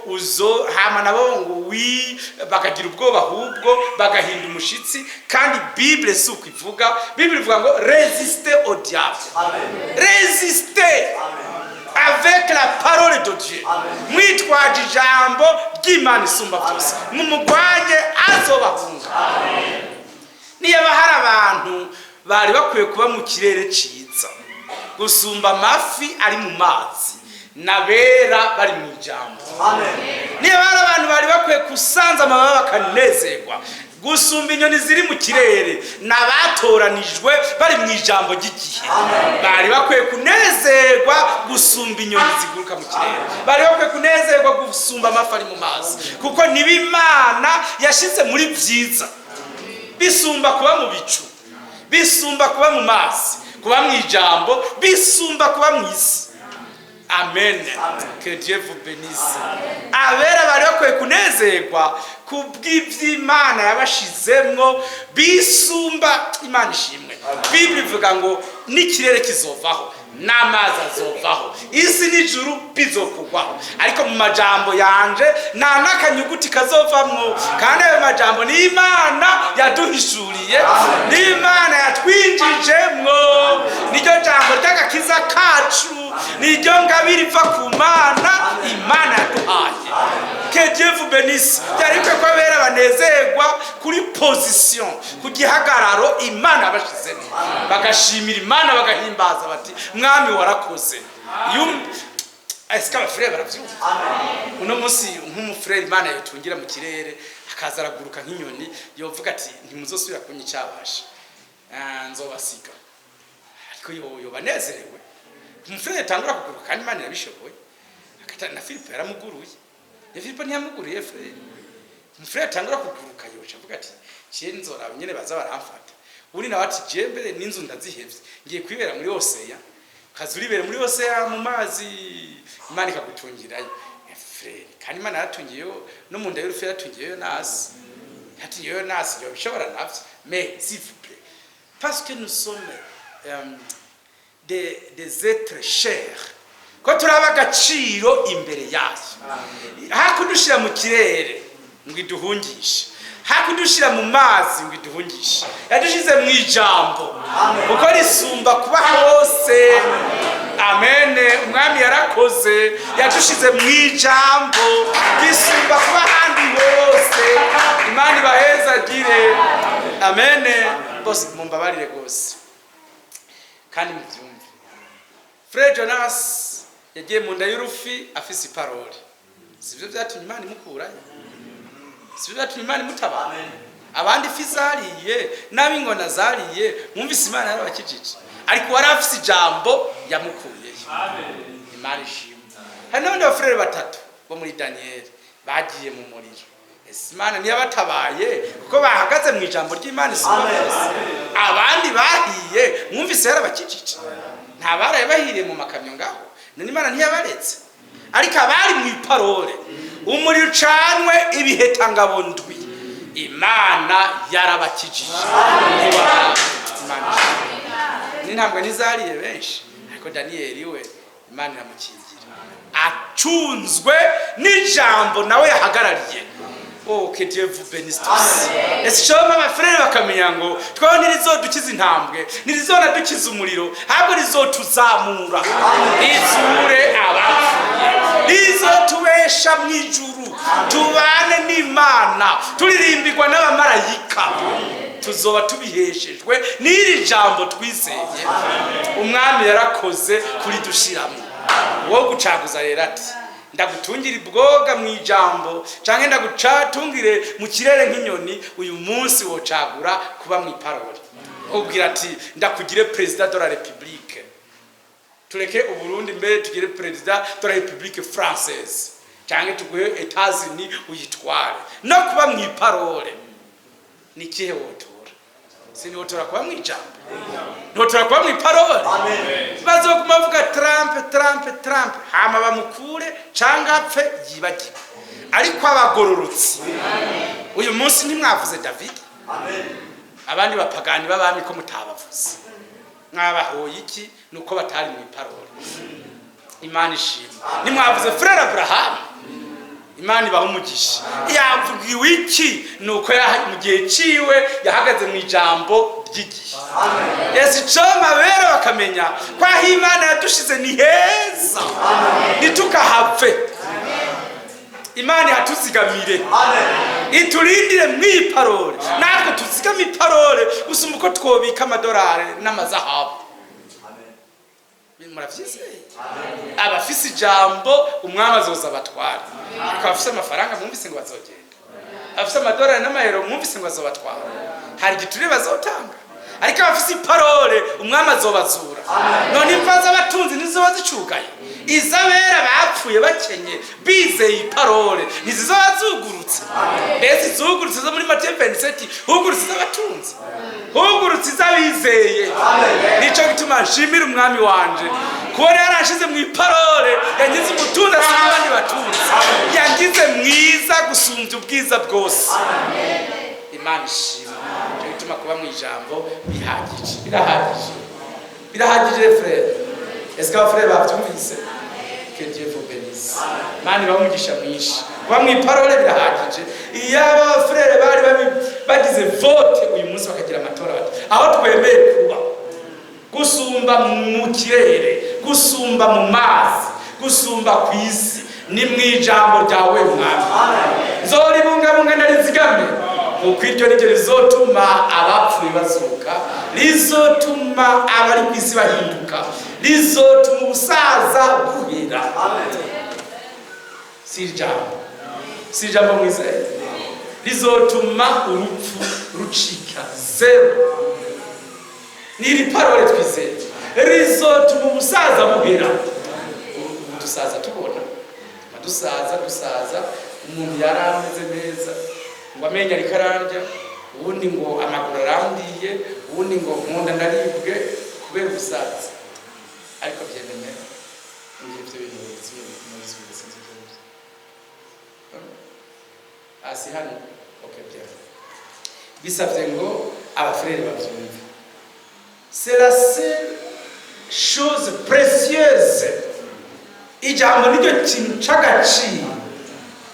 Speaker 3: uzo hama nabo ngo wi bakagira ubwoba, ahubwo bagahinda umushitsi. Kandi Bible si uko ivuga. Bible ivuga ngo: "Résister au diable, résister avec la parole de Dieu." Mwitwaje ijambo ry'Imana isumba byose, mumugwanye azobahunga. Niba hari abantu bari bakwiye kuba mu kirere ciza gusumba amafi ari mu mazi, n'abera bari mu ijambo. Niba hari abantu bari bakwiye gusanza amababa bakanezerwa gusumba inyoni ziri mu kirere, n'abatoranijwe bari mu ijambo ry'igihe. Bari bakwiye kunezerwa gusumba inyoni ziguruka mu kirere, bari bakwiye kunezerwa gusumba amafi ari mu mazi, kuko niba Imana yashyize muri byiza bisumba kuba mu bicu, bisumba kuba mu mazi, kuba mu ijambo bisumba kuba mu isi. Amen. Que Dieu vous bénisse. Abera bari bakwiye kunezerwa kubw'iby'Imana yabashizemwo bisumba. Imana ishimwe. Bibiri ivuga ngo n'ikirere kizovaho, n'amazi azovaho, isi n'ijuru bizokugwaho, ariko mu majambo yanje nta n'akanyuguti kazovamwo. Kandi ayo majambo ni Imana yaduhishuriye, ni Imana yatwinjijemwo, niryo jambo ry'agakiza kacu, niryo ngabire iva ku Mana Imana yaduhaye. Que Dieu vous bénisse. Byari bikwiye ko abera banezerwa kuri position, ku gihagararo Imana yabashizemo, bagashimira Imana, bagahimbaza bati: "Mwami, warakoze." Ese abafurere baravyumva? Uno munsi nk'umufurere Imana yotungira mu kirere, akaza araguruka nk'inyoni, yovuga ati: "Ntimuzosubira kunyicabasha, nzobasiga." Ariko yoba anezerewe umufurere yatangura kuguruka, kandi Imana irabishoboye. Na Filipo yaramuguruye, ya Filipo ntiyamuguruye frère. Umufurere yatangura kuguruka yoca avuga ati: "Ciye nzoraba nyene baza baramfata." Undi nawe ati: "Je mbere n'inzu ndazihevye, ngiye kwibera muri océan." Kaza uribera muri océan, mu mazi, Imana ikagutungirayo. Frère, kandi Imana yaratungiyeyo no mu nda y'urufu, yaratungiyeyo nasi, yatungiyeyo nasi, yobishobora navyo. Mais s'il vous plaît, parce que nous sommes des êtres chers, ko turaba agaciro imbere yayo, hakudushira mu kirere ngo iduhungishe, hakudushira mu mazi ngo iduhungishe, yadushize mu ijambo, kuko risumba kuba hose. Amen. Umwami yarakoze, yadushize mu ijambo risumba kuba ahandi hose. Imana ibahezagire. Amen. Bose mumbabarire rwose. Kandi mubyumve, Frère Jonas yagiye mu nda y'urufi afise iparole. Sibyo byatumye Imana imukurayo? Sibyo byatumye Imana imutabara? Abandi ifi zariye n'ab'ingona zariye, mwumvise Imana yarabakijije, ariko wari afise ijambo yamukuyeyo. Imana ishimwe. Hari n'abandi bafurere batatu bo muri Daniyeli bagiye mu muriro. Ese Imana ntiyabatabaye kuko bahagaze mu ijambo ry'Imana isumba byose? Abandi bahiye, mwumvise yarabakijije? Nta baraye bahiriye mu makamyo ngaho? None Imana ntiyabaretse? Ariko abari mu iparole, umuriro ucanwe ibihetangabo ndwi, Imana yarabakijije. Imana ishimwe. N'intambwe ntizariye benshi, ariko Daniyeli we Imana iramukingira, acunzwe n'ijambo nawe yahagarariye. Oh, que Dieu vous bénisse tous. Ese shoma abafurere bakamenya ngo twaho ntirizodukiza intambwe, ntirizonadukiza umuriro, ahubwo rizotuzamura, rizure abapfuye, rizotubesha mu ijuru, tubane n'Imana, turirimbirwa n'abamarayika. Tuzoba tubiheshejwe n'iri jambo twizeye. Umwami yarakoze kuridushiramo. Wo gucaguza rero ati: "Ndagutungira ibwoga mu ijambo canke ndagucatungire mu kirere nk'inyoni." Uyu munsi wocagura kuba mu iparole. Ubwira ati: "Ndakugire président de la République." Tureke Uburundi, mbere tugire président de la République française, canke tuguhe Etats-Unis uyitware, no kuba mu iparole, ni ikihe wotora? Siniwotora kuba mu ijambo? Ntotora kuba mu iparole? Bazoguma bavuga Trump, Trump, Trump, hama bamukure canke apfe yibagiwe. Ariko abagororotsi, uyu munsi ntimwavuze David? Abandi bapagani b'abami ko mutabavuze, mwabahoye iki? Nuko batari mu iparole. Imana ishimwe. Ntimwavuze Frère Abraham? Imana ibaha umugisha. Yavugiwe iki? Nuko mu gihe ciwe yahagaze mu ijambo ry'igihe. Yesu icoma bera bakamenya ko aho Imana yadushize ni heza, ntitukahave. Imana ihatuzigamire, iturindire mw'iyi parole, natwe tuzigame iparole gusumba uko twobika amadolari n'amazahabu. Muravyizeye? Abafise ijambo, umwami azoza abatware. Ariko abafise amafaranga, mwumvise ngo bazogenda? Abafise amadolari n'amayero, mwumvise ngo azobatwara? Hari igiturire bazotanga. Ariko abafise iparole, umwami azobazura. None imva z'abatunzi ntizizoba zicugaye? Izabera bapfuye bakenye bizeye iparole ntizizoba zugurutse? Mbese izugurutse zo muri Matiyo 27, hugurutse iz'abatunzi, hugurutse iz'abizeye. Nico gituma nshimira umwami wanje kubona yarashize mu iparole. Yangize umutunzi asa n'abandi batunzi, yangize mwiza gusumbya ubwiza bwose. Imana ishimwe. Nico gituma kuba mu ijambo bihagije, birahagije, birahagije. Frère, est-ce que abafrère bavyumvise? Que Dieu vous bénisse. Imana ibahe umugisha mwinshi. Kuba mu iparole birahagije. Iyaba abafrère bari bagize vote uyu munsi, bakagira amatora, bati: "Aho twemeye kuba gusumba mu kirere, gusumba mu mazi, gusumba ku isi, ni mu ijambo ryawe mwami. Nzoribungabunga, ndarizigame, kuko iryo niryo rizotuma abapfuye bazuka, rizotuma abari ku isi bahinduka, rizotuma ubusaza buhera." Si ijambo, si ijambo mwizeye? Rizotuma urupfu rucika zéro. Ni iri parole twizeye rizotuma ubusaza buhera. Ubu dusaza tubona, dusaza dusaza, umuntu yari ameze neza, ngo amenyo ariko arandya, ubundi ngo amaguru arandiye, ubundi ngo nkunda ndaribwe kubera ubusaza. Ariko byemeye ngiye ibyo bintu sinzi ibyo aribyo. Hasi hano, okay, bien. Bisabye ngo abafurere babyumve. C'est la seule chose précieuse. Ijambo niryo kintu c'agaciro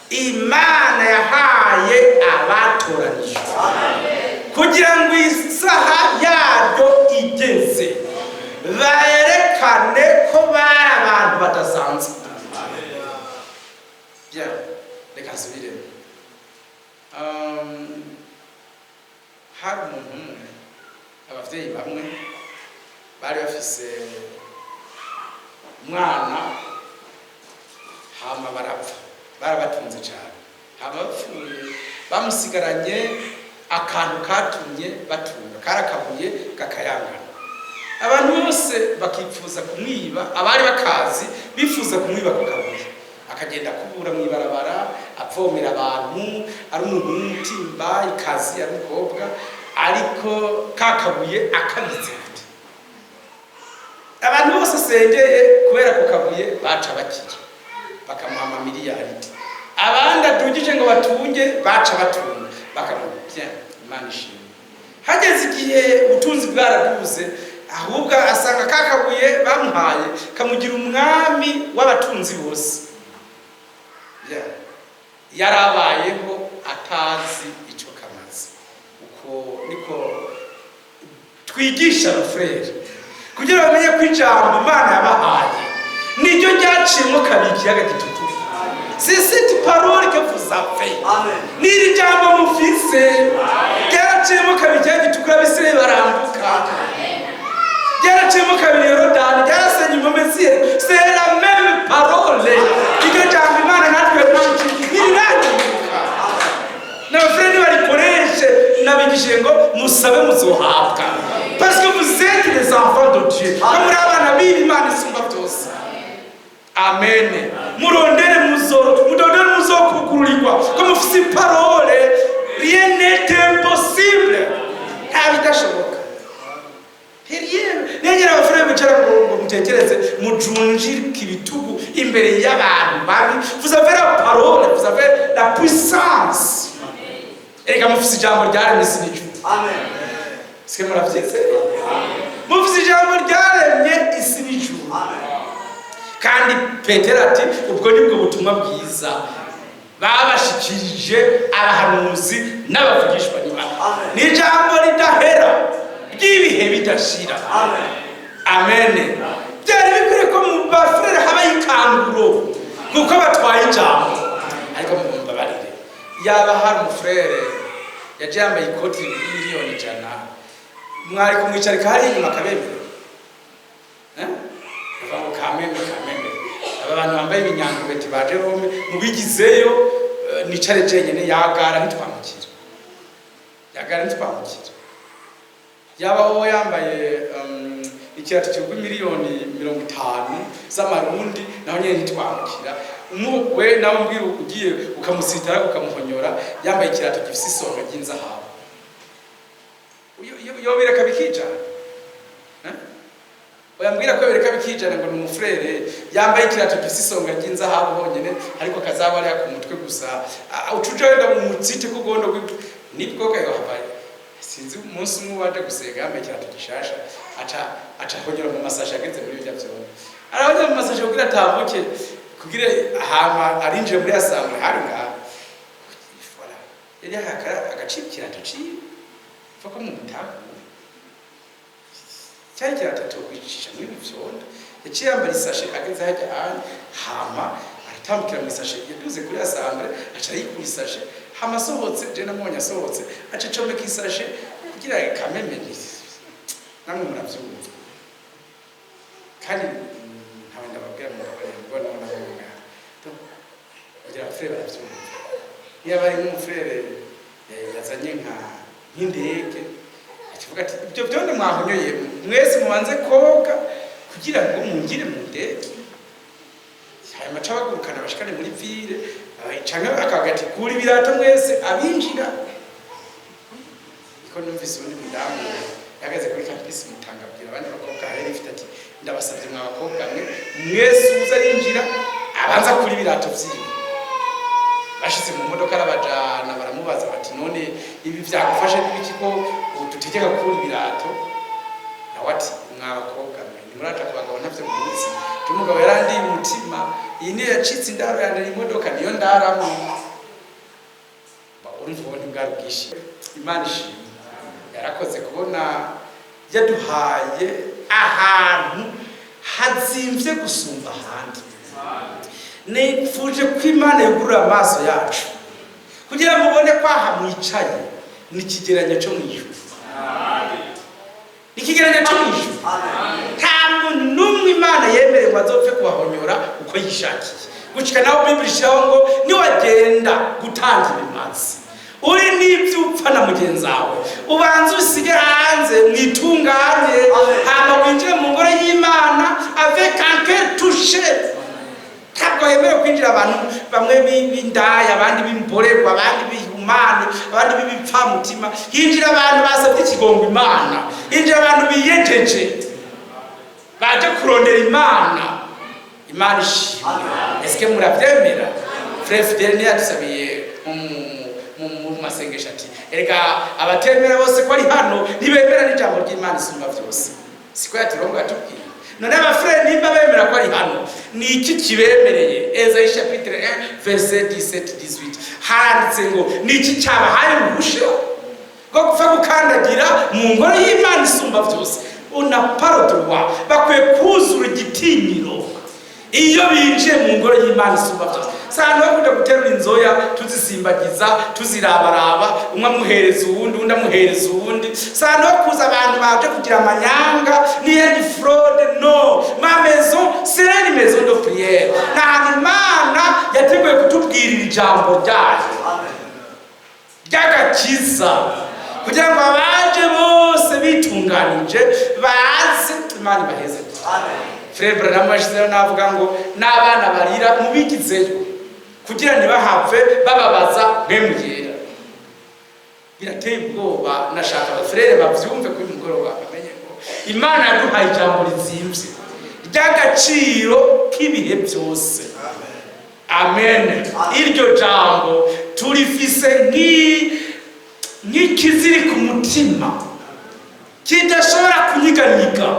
Speaker 3: Imana yahaye abatoranijwe, kugira ngo isaha yaryo igeze berekane ko bari abantu badasanzwe. Bien, reka nsubiremo. Hari umuntu umwe, abavyeyi bamwe Bari bafise umwana, hama barapfa, barabatunze cyane. Hama bapfuye bamusigaranye akantu katumye batunga, kari akabuye gakayangana. Abantu bose bakipfuza kumwiba, abari bakazi bifuza kumwiba ku kabuye. Akagenda akubura mu ibarabara, avomera abantu, ari umuntu w'umutimba ikazi, ari umukobwa, ariko ka kabuye akabitse gute. Abantu bose asengeye kubera ku kabuye baca bakira, bakamuha amamiliyaridi. Abandi adugije ngo batunge baca batunga, bakamuha. Bien, Imana ishimwe. Hageze igihe ubutunzi bwaraduze, ahubwo asanga ka kabuye bamuhaye kamugira umwami w'abatunzi bose. Bien. Yarabayeho atazi ico kamaze. Uko niko twigisha abafurere kugira bamenye ko ijambo Imana yabahaye niryo ryaciyemo kabiri ikiyaga Gitukura. C'est cette parole que vous avez. N'iri jambo mufise ryaraciyemo kabiri ikiyaga Gitukura, Abisirayeli barambuka. Ryaraciyemo kabiri Yorodani, ryarasenye impome ziye. C'est la même parole. Iryo jambo Imana natwe ntirirahinduka. N'abafurere nibarikoreshe. Nabigishije ngo musabe muzohabwa, parce que vous êtes des enfants de Dieu, ko muri abana b'ibi Imana isumba byose. Amen. Murondere muzoro, mudondere muzokugururirwa, ko mufise parole. Rien n'est impossible, nta bidashoboka. Rien. Negera abafurere bicara ngo mutekereze mujunjike ibitugu imbere y'abantu babi. Vous avez la parole, vous avez la puissance. Erega mufise ijambo ryaremye isi n'ijuru. Sike muravyizeye? Mufise ijambo ryaremye isi n'ijuru. Kandi Petero ati: "Ubwo nibwo butumwa bwiza babashikirije abahanuzi n'abavugishwa n'Imana." Ni ijambo ridahera, ry'ibihe bidashira. Amen. Byari bikwiriye ko mu bafurere habaho ikanguro kuko batwaye ijambo. Ariko mumbabarire, yaba hari umufurere yaje yambaye ikoti 100 miliyoni, mwari kumwicarika hariya inyuma akabemera? Eh? Uvuga ngo kameme, kameme, aba bantu bambaye ibinyangubeti ba Jerome mubigizeyo, nicare jenyene. Yagara ntitwamukira, yagara ntitwamukira. Yaba wowe yambaye ikirato kigwa 50 miliyoni z'amarundi, naho nyene ntitwamukira. We nawe mbwira, ugiye ukamusitara, ukamuhonyora yambaye ikirato gifise isonga ry'inzahabu, yobireka bikijana? Eh? Oya, mbwira ko bireka bikijana ngo ni umufurere yambaye ikirato gifise isonga ry'inzahabu honyene, ariko kazaba ariya ku mutwe gusa. Uca uja wenda mu mutsite kugondo nibwo kayohava. Sinzi, umunsi umwe waje gusenga yambaye ikirato gishasha, aca ahonyora mu masashe. Ageze muri birya vyombi, arahonyora mu masashe kugira atambuke, kugira hama arinjire muri assemblée. Hari ngaha. Voilà. Yari yahaye agaciro ikirato ciwe. Ko mu mutahure cyari ikirato kwicisha muri bivyondo. Yaciye yambara isashe ageze hajya ahandi, hama aratambukira mu isashe. Yaduze kuri assemblée, aca yikura isashe. Hama asohotse, je namubonye asohotse, aca acomeka isashe kugira kameme. Namwe muravyumva. Kandi ntawe ndababwira, murabareba ngo nabona ngaha kugira abafurere baravyumva. Iyo aba ari nk'umufurere yazanye nk'indege, akivuga ati: "Ibyo byondo mwahonyoye mwese, mubanze koga kugira ngo mungire mu ndege." Hanyuma aca bagurukana bashikane muri ville, canke akavuga ati: "Kura ibirato mwese abinjira." Niko numvise uwundi mudamu yahagaze kuri campus Mutanga, abwira abandi bakobwa hari ifite ati: "Ndabasabye mwa bakobwa mwe, mwese uza arinjira abanza kuri ibirato vyiwe." Bashize mu modoka arabajana. Baramubaza bati: "None ibi vyagufashe n'ibiki ko dutegeka kuri ibirato?" Nawe ati: "Mwa bakobwa mwe, nimuraja ku bagabo ntavyo muzi. Umugabo yarandiye umutima, iyi niyo yacitse indaro yanje, imodoka niyo ndaramwo." Urumva ubu ntibwari bwishime. Imana ishimwe, yarakoze kubona yaduhaye ahantu hazimvye gusumba ahandi. Nifuje ko Imana yugurura amaso yacu kugira ngo mubone ko aha mwicaye ni ikigereranyo cyo mu ijuru, ikigereranyo cyo mu ijuru. Nta muntu n'umwe Imana yemereye ngo azopfe kubahonyora uko yishakiye, gushika naho Bibiri ishiraho ngo niwagenda gutanga ibimazi uri n'ibyo upfa na mugenzi wawe, ubanza usige hanze mwitunganye, hama winjire mu ngoro y'Imana avec un cœur touché. Ntabwo hemerewe kwinjira abantu bamwe b'indaya, abandi b'imborerwa, abandi b'ihumane, abandi b'ibipfamutima. Hinjira abantu basabye ikigongo Imana, hinjira abantu biyejeje, baje kurondera Imana. Imana ishimwe. Eske murabyemera? Frère Fidèle niyadusabiye mu masengesho ati: "Erega abatemera bose ko ari hano ntibemera n'ijambo ry'Imana isumba byose." Siko yaturongo yatubwiye? None abafurere nimba bemera ko ari hano, ni iki kibemereye? Esaïe chapitre 1 verset 17 18 haranditse ngo: "Ni iki cyabahaye uruhusha rwo gupfa gukandagira mu ngoro y'Imana isumba byose?" On n'a pas le droit. Bakwiye kuzura igitinyiro iyo binjiye mu ngoro y'Imana isumba byose. Si ahantu ho kuja guterura inzoya tuzisimbagiza, tuzirabaraba, umwe amuhereza uwundi, uwundi amuhereza uwundi. Si ahantu ho kuza abantu baje kugira amanyanga n'iyindi fraude. No, ma maison c'est une maison de prière. Ni ahantu Imana yateguye kutubwirira ijambo ryayo ry'agakiza, kugira ngo abaje bose bitunganije baze. Imana ibaheze. Frère Branham yashizeho navuga ngo n'abana barira mubigizeyo kugira ntibahave bababaza Mpwemu Yera. Birateye ubwoba. Nashaka abafurere bavyumve kuri mugoroba, bamenye ngo Imana yaduhaye ijambo rizimvye ry'agaciro k'ibihe byose. Amen. Iryo jambo turifise nk'ikiziri ku mutima kidashobora kunyiganyiga.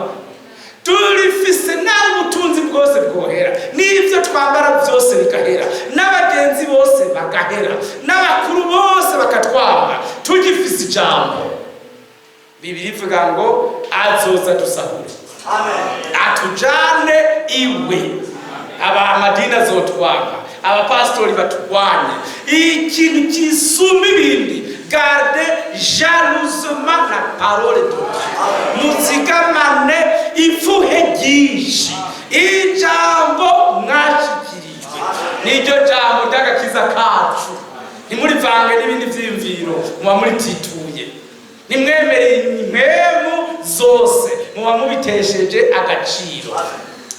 Speaker 3: Turifise naho ubutunzi bwose bwohera, n'ibyo twambara byose bigahera, n'abagenzi bose bagahera, n'abakuru bose bakatwanga, tugifise ijambo. Bibiri ivuga ngo azoza dusahure, atujane iwe. Aba amadini azotwanga, abapasitori baturwanye, ikintu kisumba ibindi, garde jalousement la parole de Dieu. Muzigamane ifuhe ryinshi ijambo mwashyikirijwe, niryo jambo ry'agakiza kacu. Ntimurivange n'ibindi vyiyumviro, muba muritituye. Nimwemere impemu zose, muba mubitesheje agaciro.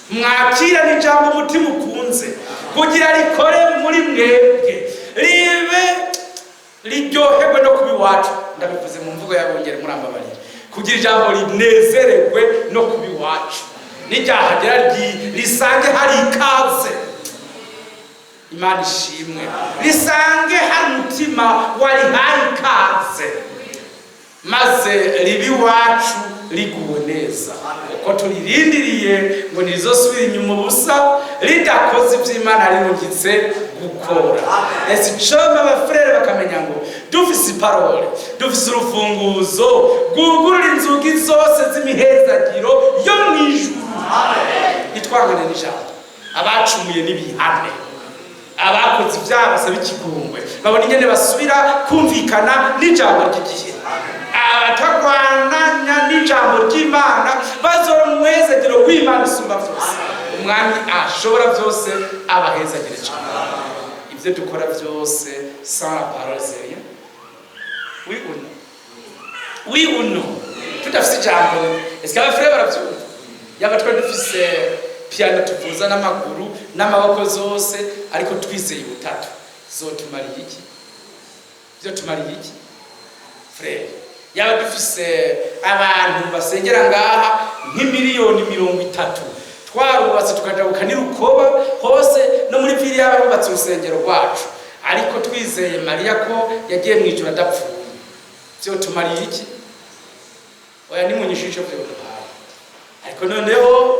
Speaker 3: Mwakira n'ijambo umutima ukunze, kugira rikore muri mwebwe, ribe riryoherwe no kuba iwacu. Ndabivuze mu mvugo y'abongere, murambabarira. Kugira ijambo rinezererwe no kuba iwacu, niryahagera risange hari ikaze. Imana ishimwe. Risange hari umutima warihaye ikaze, maze ribe iwacu riguwe neza, kuko turirindiriye ngo ntirizosubire inyuma ubusa ridakoze iby'Imana rirungitse gukora. Ese icomba abafurere bakamenya ngo dufise iparole, dufise urufunguzo rwugurura inzugi zose z'imihezagiro yo mu ijuru. Nitwangane n'ijambo. Abacumuye n'ibihane, abakoze ibyaha basaba ikigongwe, babona ingene basubira kumvikana n'ijambo ry'igihe. Abatagwananya n'ijambo ry'Imana bazora umuhezagiro w'Imana isumba byose. Umwami ashobora byose abahezagire cyane. Ibyo dukora byose sans la parole, c'est rien. Oui ou non? Oui ou non? Tudafise ijambo, est-ce que abafurere baravyumva? Yaba twari dufise piano tuvuza n'amaguru n'amaboko zose, ariko twizeye ubutatu, zotumariye iki? Vyotumariye iki, frère? Yaba dufise abantu basengera ngaha nk'imiliyoni 30, twarubatse tukajabuka n'irukoba hose no muri ville, yaba bubatse urusengero rwacu, ariko twizeye Mariya ko yagiye mu ijuru adapfuye, vyotumariye iki? Oya, nimunyishe ico vyoduhaye. Ariko noneho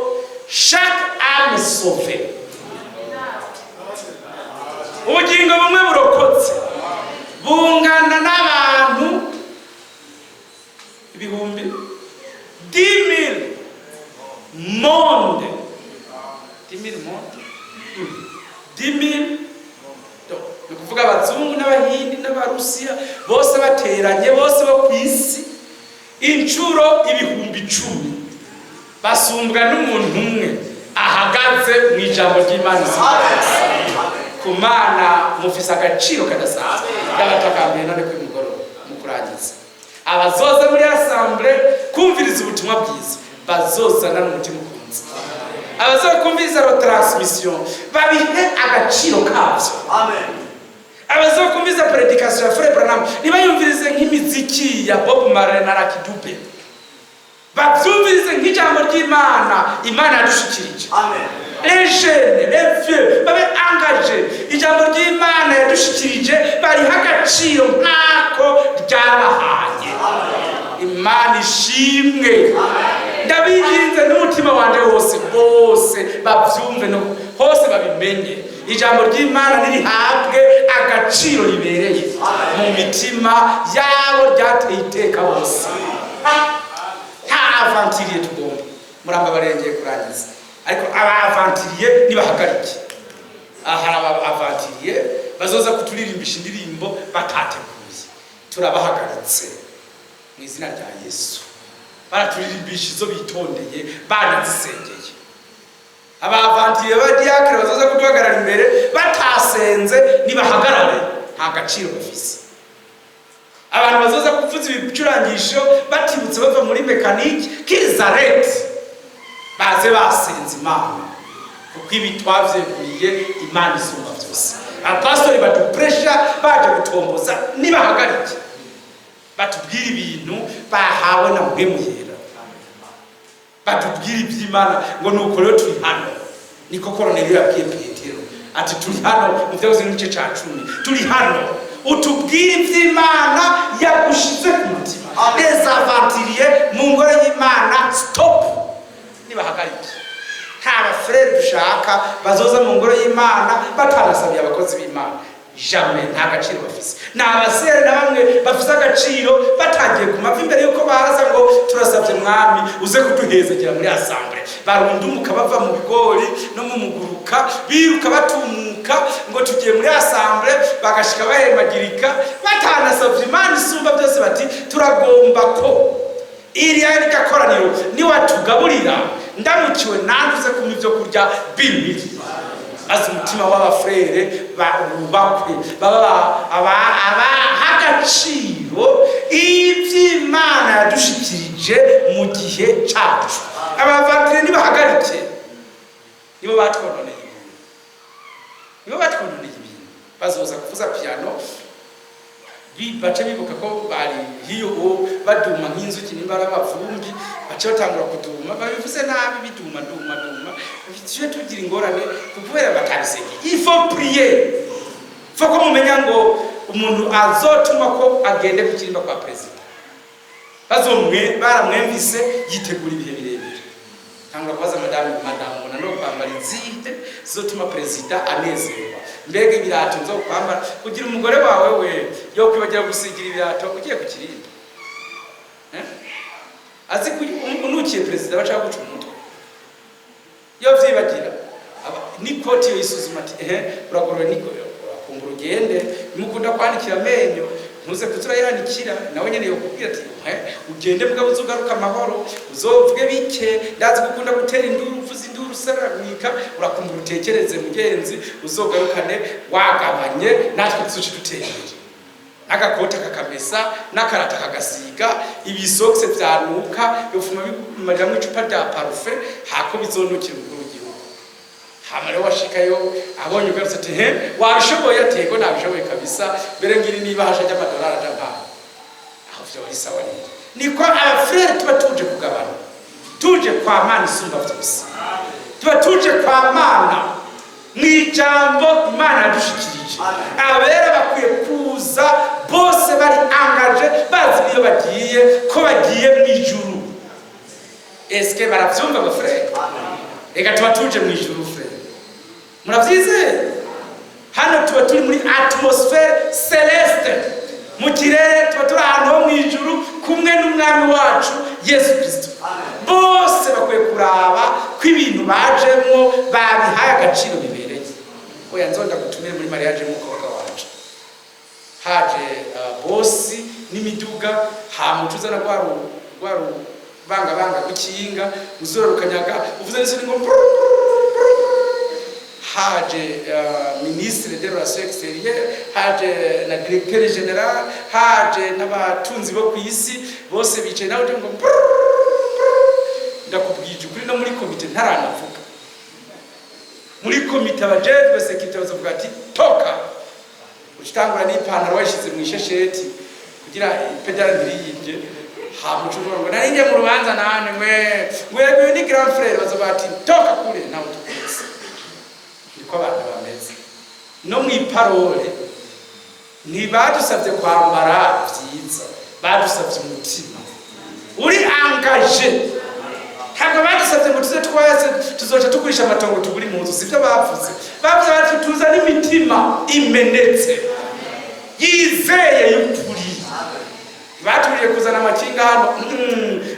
Speaker 3: chaque âme sauvée, ubugingo bumwe burokotse bungana n'abantu ibihumbi 10 000 monde, 10 000 monde, 10 000. Ni ukuvuga abazungu n'abahindi n'abarusiya bose bateranye, bose bo ku isi, inshuro 10.000. Basumbwa n'umuntu umwe ahagaze mu ijambo ry'Imana. Ku Mana mufise agaciro kadasanzwe. Ndabatakambiye none kuri mugoroba mu kurangiza, abazoza muri assemblée kumviriza ubutumwa bwiza bazozana n'umutima ukunze. Abazokumviriza retransmission babihe agaciro kabyo. Abazokumviriza prédication ya Frère Branham ntibayumvirize nk'imiziki ya Bob Marley na Lucky Dube, babyumvirize nk'ijambo ry'Imana Imana yadushikirije. Les jeunes, les vieux babe engagés. Ijambo ry'Imana yadushikirije bariha agaciro nk'ako ryabahaye. Imana ishimwe. Ndabinginze n'umutima wanje wose, bose babyumve no hose babimenye: ijambo ry'Imana nirihabwe agaciro ribereye mu mitima yabo ryateye iteka bose. Nta aventurier tugomba. Muramba barengeye kurangiza, ariko aba aventuriers nibahagarike. Aha hari aba aventuriers bazoza kuturirimbisha indirimbo batateguye. Turabahagaritse mu izina rya Yesu. Baraturirimbisha izo bitondeye, banazisengeye. Aba aventuriers b'abadiyakire bazoza kuduhagarara imbere batasenze nibahagarare, nta gaciro bafise. Abantu bazoza kuvuza ibicurangisho batibutse bava muri mécanique, qu'ils arrêtent, baze basenze Imana, kuko ibi twavyeguriye Imana isumba byose. Abapasitori badupresha baje gutomboza nibahagarike, batubwire ibintu bahawe na Mpwemu Yera, batubwire iby'Imana ngo nuko rero turi hano. Niko Koroneliyo yabwiye Petero ati: "Turi hano." Mu Vyakozwe n'igice ca 10, turi hano utubwire iby'Imana yagushize ku mutima. Les aventuriers mu ngoro y'Imana, stop, nibahagarike. Nta bafurere dushaka bazoza mu ngoro y'Imana batanasabiye abakozi b'Imana, jamais, nta gaciro bafise. Ni abasere na bamwe bafise agaciro batangiye ku mavi imbere yuko baza ngo: "Turasabye Mwami uze kuduhezagera muri assemblée." Barundumuka bava mu bigori no mu muguruka, biruka batumuka ngo tugiye muri assemblée, bagashika bahemagirika batanasabye Imana isumba byose bati: "Turagomba ko iriya rya koraniro niwatugaburira, ndamukiwe nanduze kumpa ibyo kurya bibiri." Maze umutima w'abafurere wubakwe, baba abaha agaciro iby'Imana yadushikirije mu gihe cyacu. Aba aventuriers nibahagarike, nibo batwononeye ibintu, nibo batwononeye ibintu. Bazoza kuvuza piano bace bibuka ko bari hiyo uwo baduma nk'inzuki, nimba ari abavumbi, bace batangura kuduma babivuze nabi, biduma duma duma, tuje tugira ingorane kubera batabisengeye. Il faut prier, faut ko mumenya ngo umuntu azotuma ko agende ku kirimba kwa perezida, bazomwe baramwemvise, yitegura ibihe birebire. Tangura kubaza madamu: "Madamu, mbona no kwambara izihe zizotuma perezida anezerwa? Mbega ibirato nzo kwambara?" Kugira umugore wawe we yo kwibagira gusigira ibirato ugiye ku kirimba, eh? Azi unukiye perezida baca guca umutwe iyo vyibagira. N'ikoti yo isuzuma ati: "Ehe, uragorora niko urakumbura ugende." Nimukunda kwanikira amenyo, ntuze kuza urayanikira. Nawe nyene yokubwira ati: "Eh, ugende mugabo uzogaruka amahoro, uzovuge bike. Ndazi gukunda gutera induru, uvuza induru usaragurika. Urakumbura utekereze mugenzi, uzogarukane wagabanye, natwe tuzoce dutera imbere." N'agakota kakamesa, n'akarata kagasiga, ibisokse vyanuka yofuma bimariramwo icupa rya parfum hako bizonukira umukuru w'igihugu. Hama rero washikayo abonye ugarutse ati: "He, wabishoboye?" Ati: "Yego, nabishoboye kabisa, mbere ngiri niba hasha ry'amadolari aja mpaha aho vyo sawa." Rero niko abafurere tuba tuje kugabana, tuje kwa Mana isumba vyose, tuba tuje kwa Mana mu ijambo Imana yadushikirije. Abera bakwiye kuza bose bari engagés, bazi niyo bagiye, ko bagiye mu ijuru. Eske baravyumva abafurere? Reka tuba tuje mu ijuru, frère, muravyizeye? Hano tuba turi muri atmosphère céleste, mu kirere, tuba turi ahantu ho mu ijuru kumwe n'Umwami wacu Yesu Kristo. Bose bakwiye kuraba ko ibintu bajemwo babihaye agaciro bibereye. Oya, nzonda gutumire muri mariage y'umukobwa wacu, haje bosi n'imiduga, hama uca uzana rwa rubangabanga rw'ikinga, uzorokanyaga uvuze n'isoni ngo haje ministre des relations extérieures, haje na directeur général, haje n'abatunzi bo ku isi bose bicaye, nawe uje ngo ndakubwije ukuri, no muri komite ntaranavuga, muri komite abajejwe sécurité bazovuga ati: "Toka." Ucitangura n'ipantaro wayishize mu ishesheti kugira ipedala ntiriyibye, hama uca uvuga ngo nari ngiye mu rubanza nane mwe ngo uyu ni grand frère, bazovuga ati: "Toka kure, nawe tukuzi." Niko abantu bameze. No mu iparole ntibadusabye kwambara byiza, badusabye umutima uri engagé. Ntabwo badusabye ngo tuze twese tuzoca tugurisha amatongo tugura impuzu, sibyo bavuze. Bavuze bati: "Tuzane imitima imenetse yizeye y'ukuri." Batubwiye kuzana amakinga hano.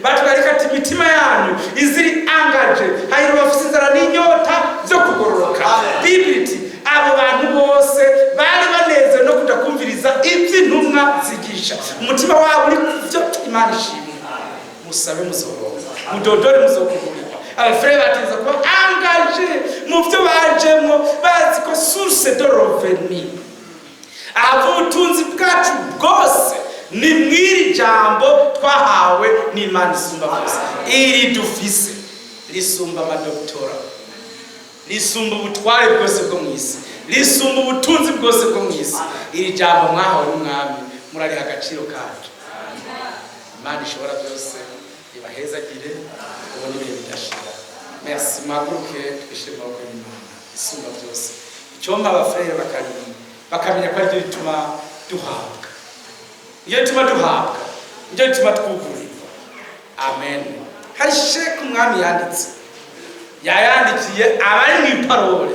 Speaker 3: Batubwiye ariko ati: "Imitima yanyu iziri engagé, hahirwa bafite inzara n'inyota byo kugororoka." Bibiri iti abo bantu bose bari banezerewe no kuja kumviriza iby'intumwa zigisha, umutima wabo uri ku byo. Imana ishimwe. Musabe muzoronka, mudodore muzokugurirwa. Abafurere batinza kuba engagé mu byo bajemwo, bazi ko source de revenu, ahava ubutunzi bwacu bwose, ni mw'iri jambo twahawe n'Imana isumba byose. Iri dufise risumba amadoktora, risumba ubutware bwose bwo mu isi, risumba ubutunzi bwose bwo mu isi. Iri jambo mwahawe n'Umwami murariha agaciro karyo. Imana ishobora byose ibahezagire ubone ibihe bidashira. Merci. Muhaguruke, twishyire mu maboko y'Imana isumba byose. Icyompa abafurere bakamenya ko aribyo bituma duhabwa, iyo bituma duhabwa, nibyo bituma twugurirwa. Amen. Hari chèque umwami yanditse, yayandikiye abari mu iparole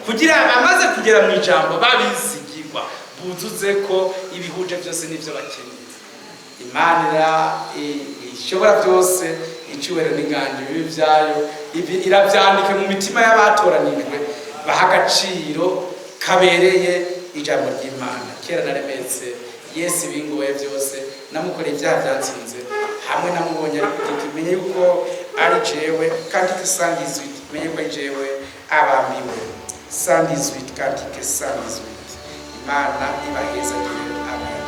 Speaker 3: kugira abamaze kugera mu ijambo babizigirwa buzuze ko ibihuje byose n'ibyo bakeneye. Imana ishobora byose, icyubahiro n'inganji bibi byayo, ibi irabyandike mu mitima y'abatoranijwe baha agaciro kabereye ijambo ry'Imana. Kera naremetse Yesu ibingoye byose, namukoreye ibyaha byatsinze hamwe namubonye ari ku giti, menye yuko ari jewe. Cantique 118, menye ko ari jewe abambiwe. 118, cantique 118. Imana ibahezagire. Amen.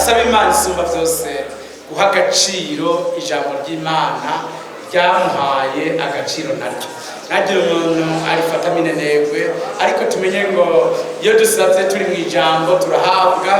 Speaker 3: Ndasaba Imana isumba byose guha agaciro ijambo ry'Imana ryamuhaye agaciro naryo. Ntagire umuntu arifata minenegwe, ariko tumenye ngo iyo dusabye turi mu ijambo turahabwa,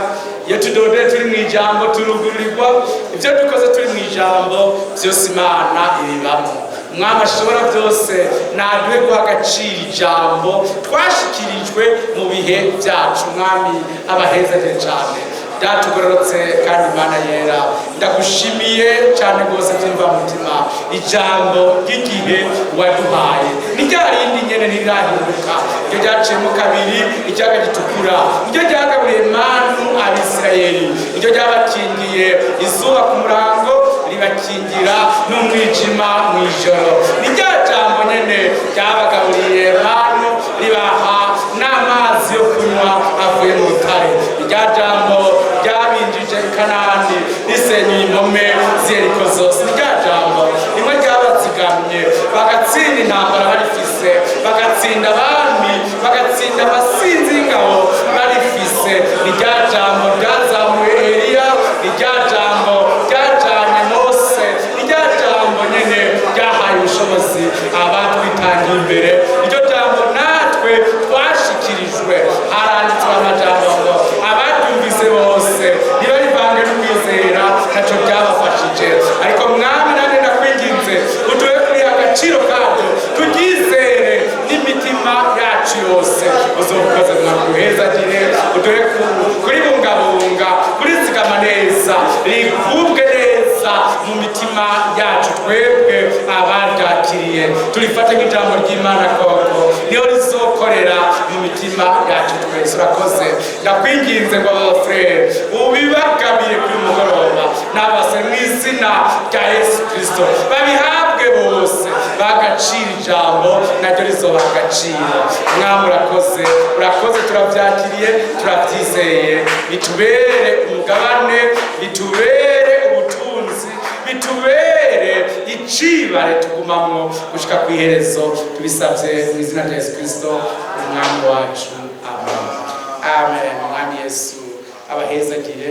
Speaker 3: iyo tudodeye turi mu ijambo turugururirwa, ibyo dukoze turi mu ijambo byose Imana ibibamo. Umwami ashobora byose naduhe guha agaciro ijambo twashikirijwe mu bihe byacu. Umwami abahezagire cyane. Datugororotse kandi Imana yera, ndagushimiye cyane rwose by'imvamutima ijambo ry'igihe waduhaye ni rya rindi nyene, ntirirahinduka. Iryo ryaciyemo kabiri ikiyaga gitukura, iryo ryagaburiye manu Abisirayeli, iryo ryabakingiye izuba ku murango ribakingira n'umwijima mu ijoro, ni rya jambo nyene ryabagaburiye manu ribaha n'amazi yo kunywa avuye mu rutare, ni rya jambo ryabinjije i Kanani risenyuye impome z'Yeriko zose, ni rya jambo rimwe ryabazigamye bagatsinda intambara barifise, bagatsinda abami, bagatsinda abasinzi b'ingabo barifise, ni rya jambo ryazamuye Eliya, ni rya jambo ryajanye Mose, ni rya jambo nyene ryahaye ubushobozi abatwitangiye imbere. Iryo jambo natwe twashikirijwe. Haranditswe amajambo ngo abaryumvise bose ntibarivange n'ukwizera, ntacyo byabafashije. Ariko Mwami, nanjye ndakwinginze uduhe kuri agaciro karyo, turyizere n'imitima yacu yose. Uzobukoze, mwaguhezagire, uduhe kuribungabunga, kurizigama neza, rigubwe neza mu mitima yacu. Twebwe abaryakiriye turifate nk'ijambo ry'Imana koko, niyo rizokorera mu mitima yacu twese. Urakoze. Ndakwinginze ngo abafurere ubibagabire kuri mugoroba n'abase mu izina rya Yesu Kirisito, babihabwe bose bagacira ijambo, naryo rizobaha agaciro. Mwami, urakoze, urakoze. Turabyakiriye, turabyizeye. Bitubere umugabane, bitubere ubutunzi, bitubere icibare tugumamwo gushika ku iherezo. Tubisabye mu izina rya Yesu Kirisito Umwami wacu, amen, amen. Umwami Yesu abahezagire,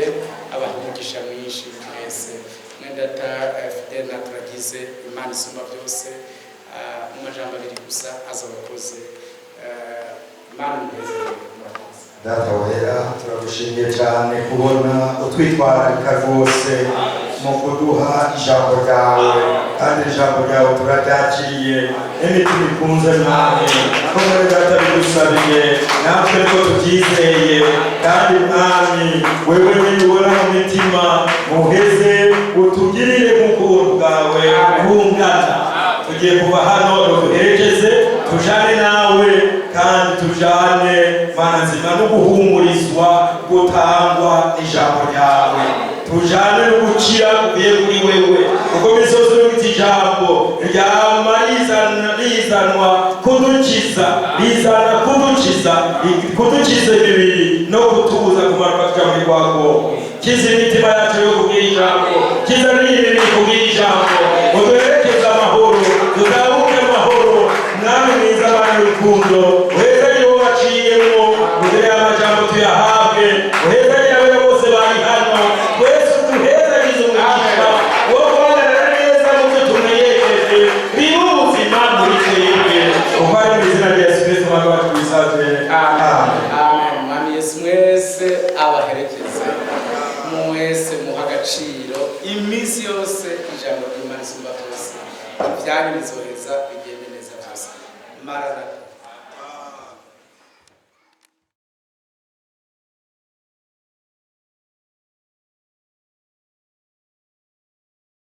Speaker 3: abaha umugisha mwinshi mwese. Mwendata Fidel na turagize Imana isumba byose mu majambo abiri gusa azabakoze. Imana imuhezagire, murakoze.
Speaker 1: Data wera, turagushimiye cyane kubona utwitwararika rwose mu kuduha ijambo ryawe, kandi ijambo ryawe turaryakiriye n'imitima ikunze. Mwami, ko muri Data bigusabiye, natwe ko tubyizeye, kandi Mwami, wewe nibibona mu mitima, muheze utugirire nk'uko ubuntu bwawe bungana. Tugiye kuva hano, duherekeze, tujane nawe, kandi tujane, Mana nzima, no guhumurizwa gutangwa n'ijambo ryawe, tujane no gukira kuvuye kuri wewe, kuko misozi n'ufite ijambo ryama rizanwa kudukiza, rizana kudukiza, kudukiza imibiri no kutubuza kumanuka tuja muri rwa rwobo. Kiza imitima yacu yo kubwira ijambo, kiza n'imibiri kubwira ijambo, uduherekeze amahoro, tuzabuke amahoro. Mwami mwiza, Mana y'urukundo, uhezagire uwo waciyemo kugira amajambo tuyahabwe, uhezagire abera bose bari hano, twese duhezagize umugisha wo guhagarara neza mu byo tumenyesheje, bibe ubuzima muri twebwe, kuko ari mu izina rya Yesu Kristo Umwami wacu tubisabye, amen.
Speaker 3: Amen. Mwami Yesu mwese abaherekeze mwese, muha agaciro iminsi yose ijambo ry'Imana isumba byose. Ibyanyu bizoheza bigende neza byose. Maranatha.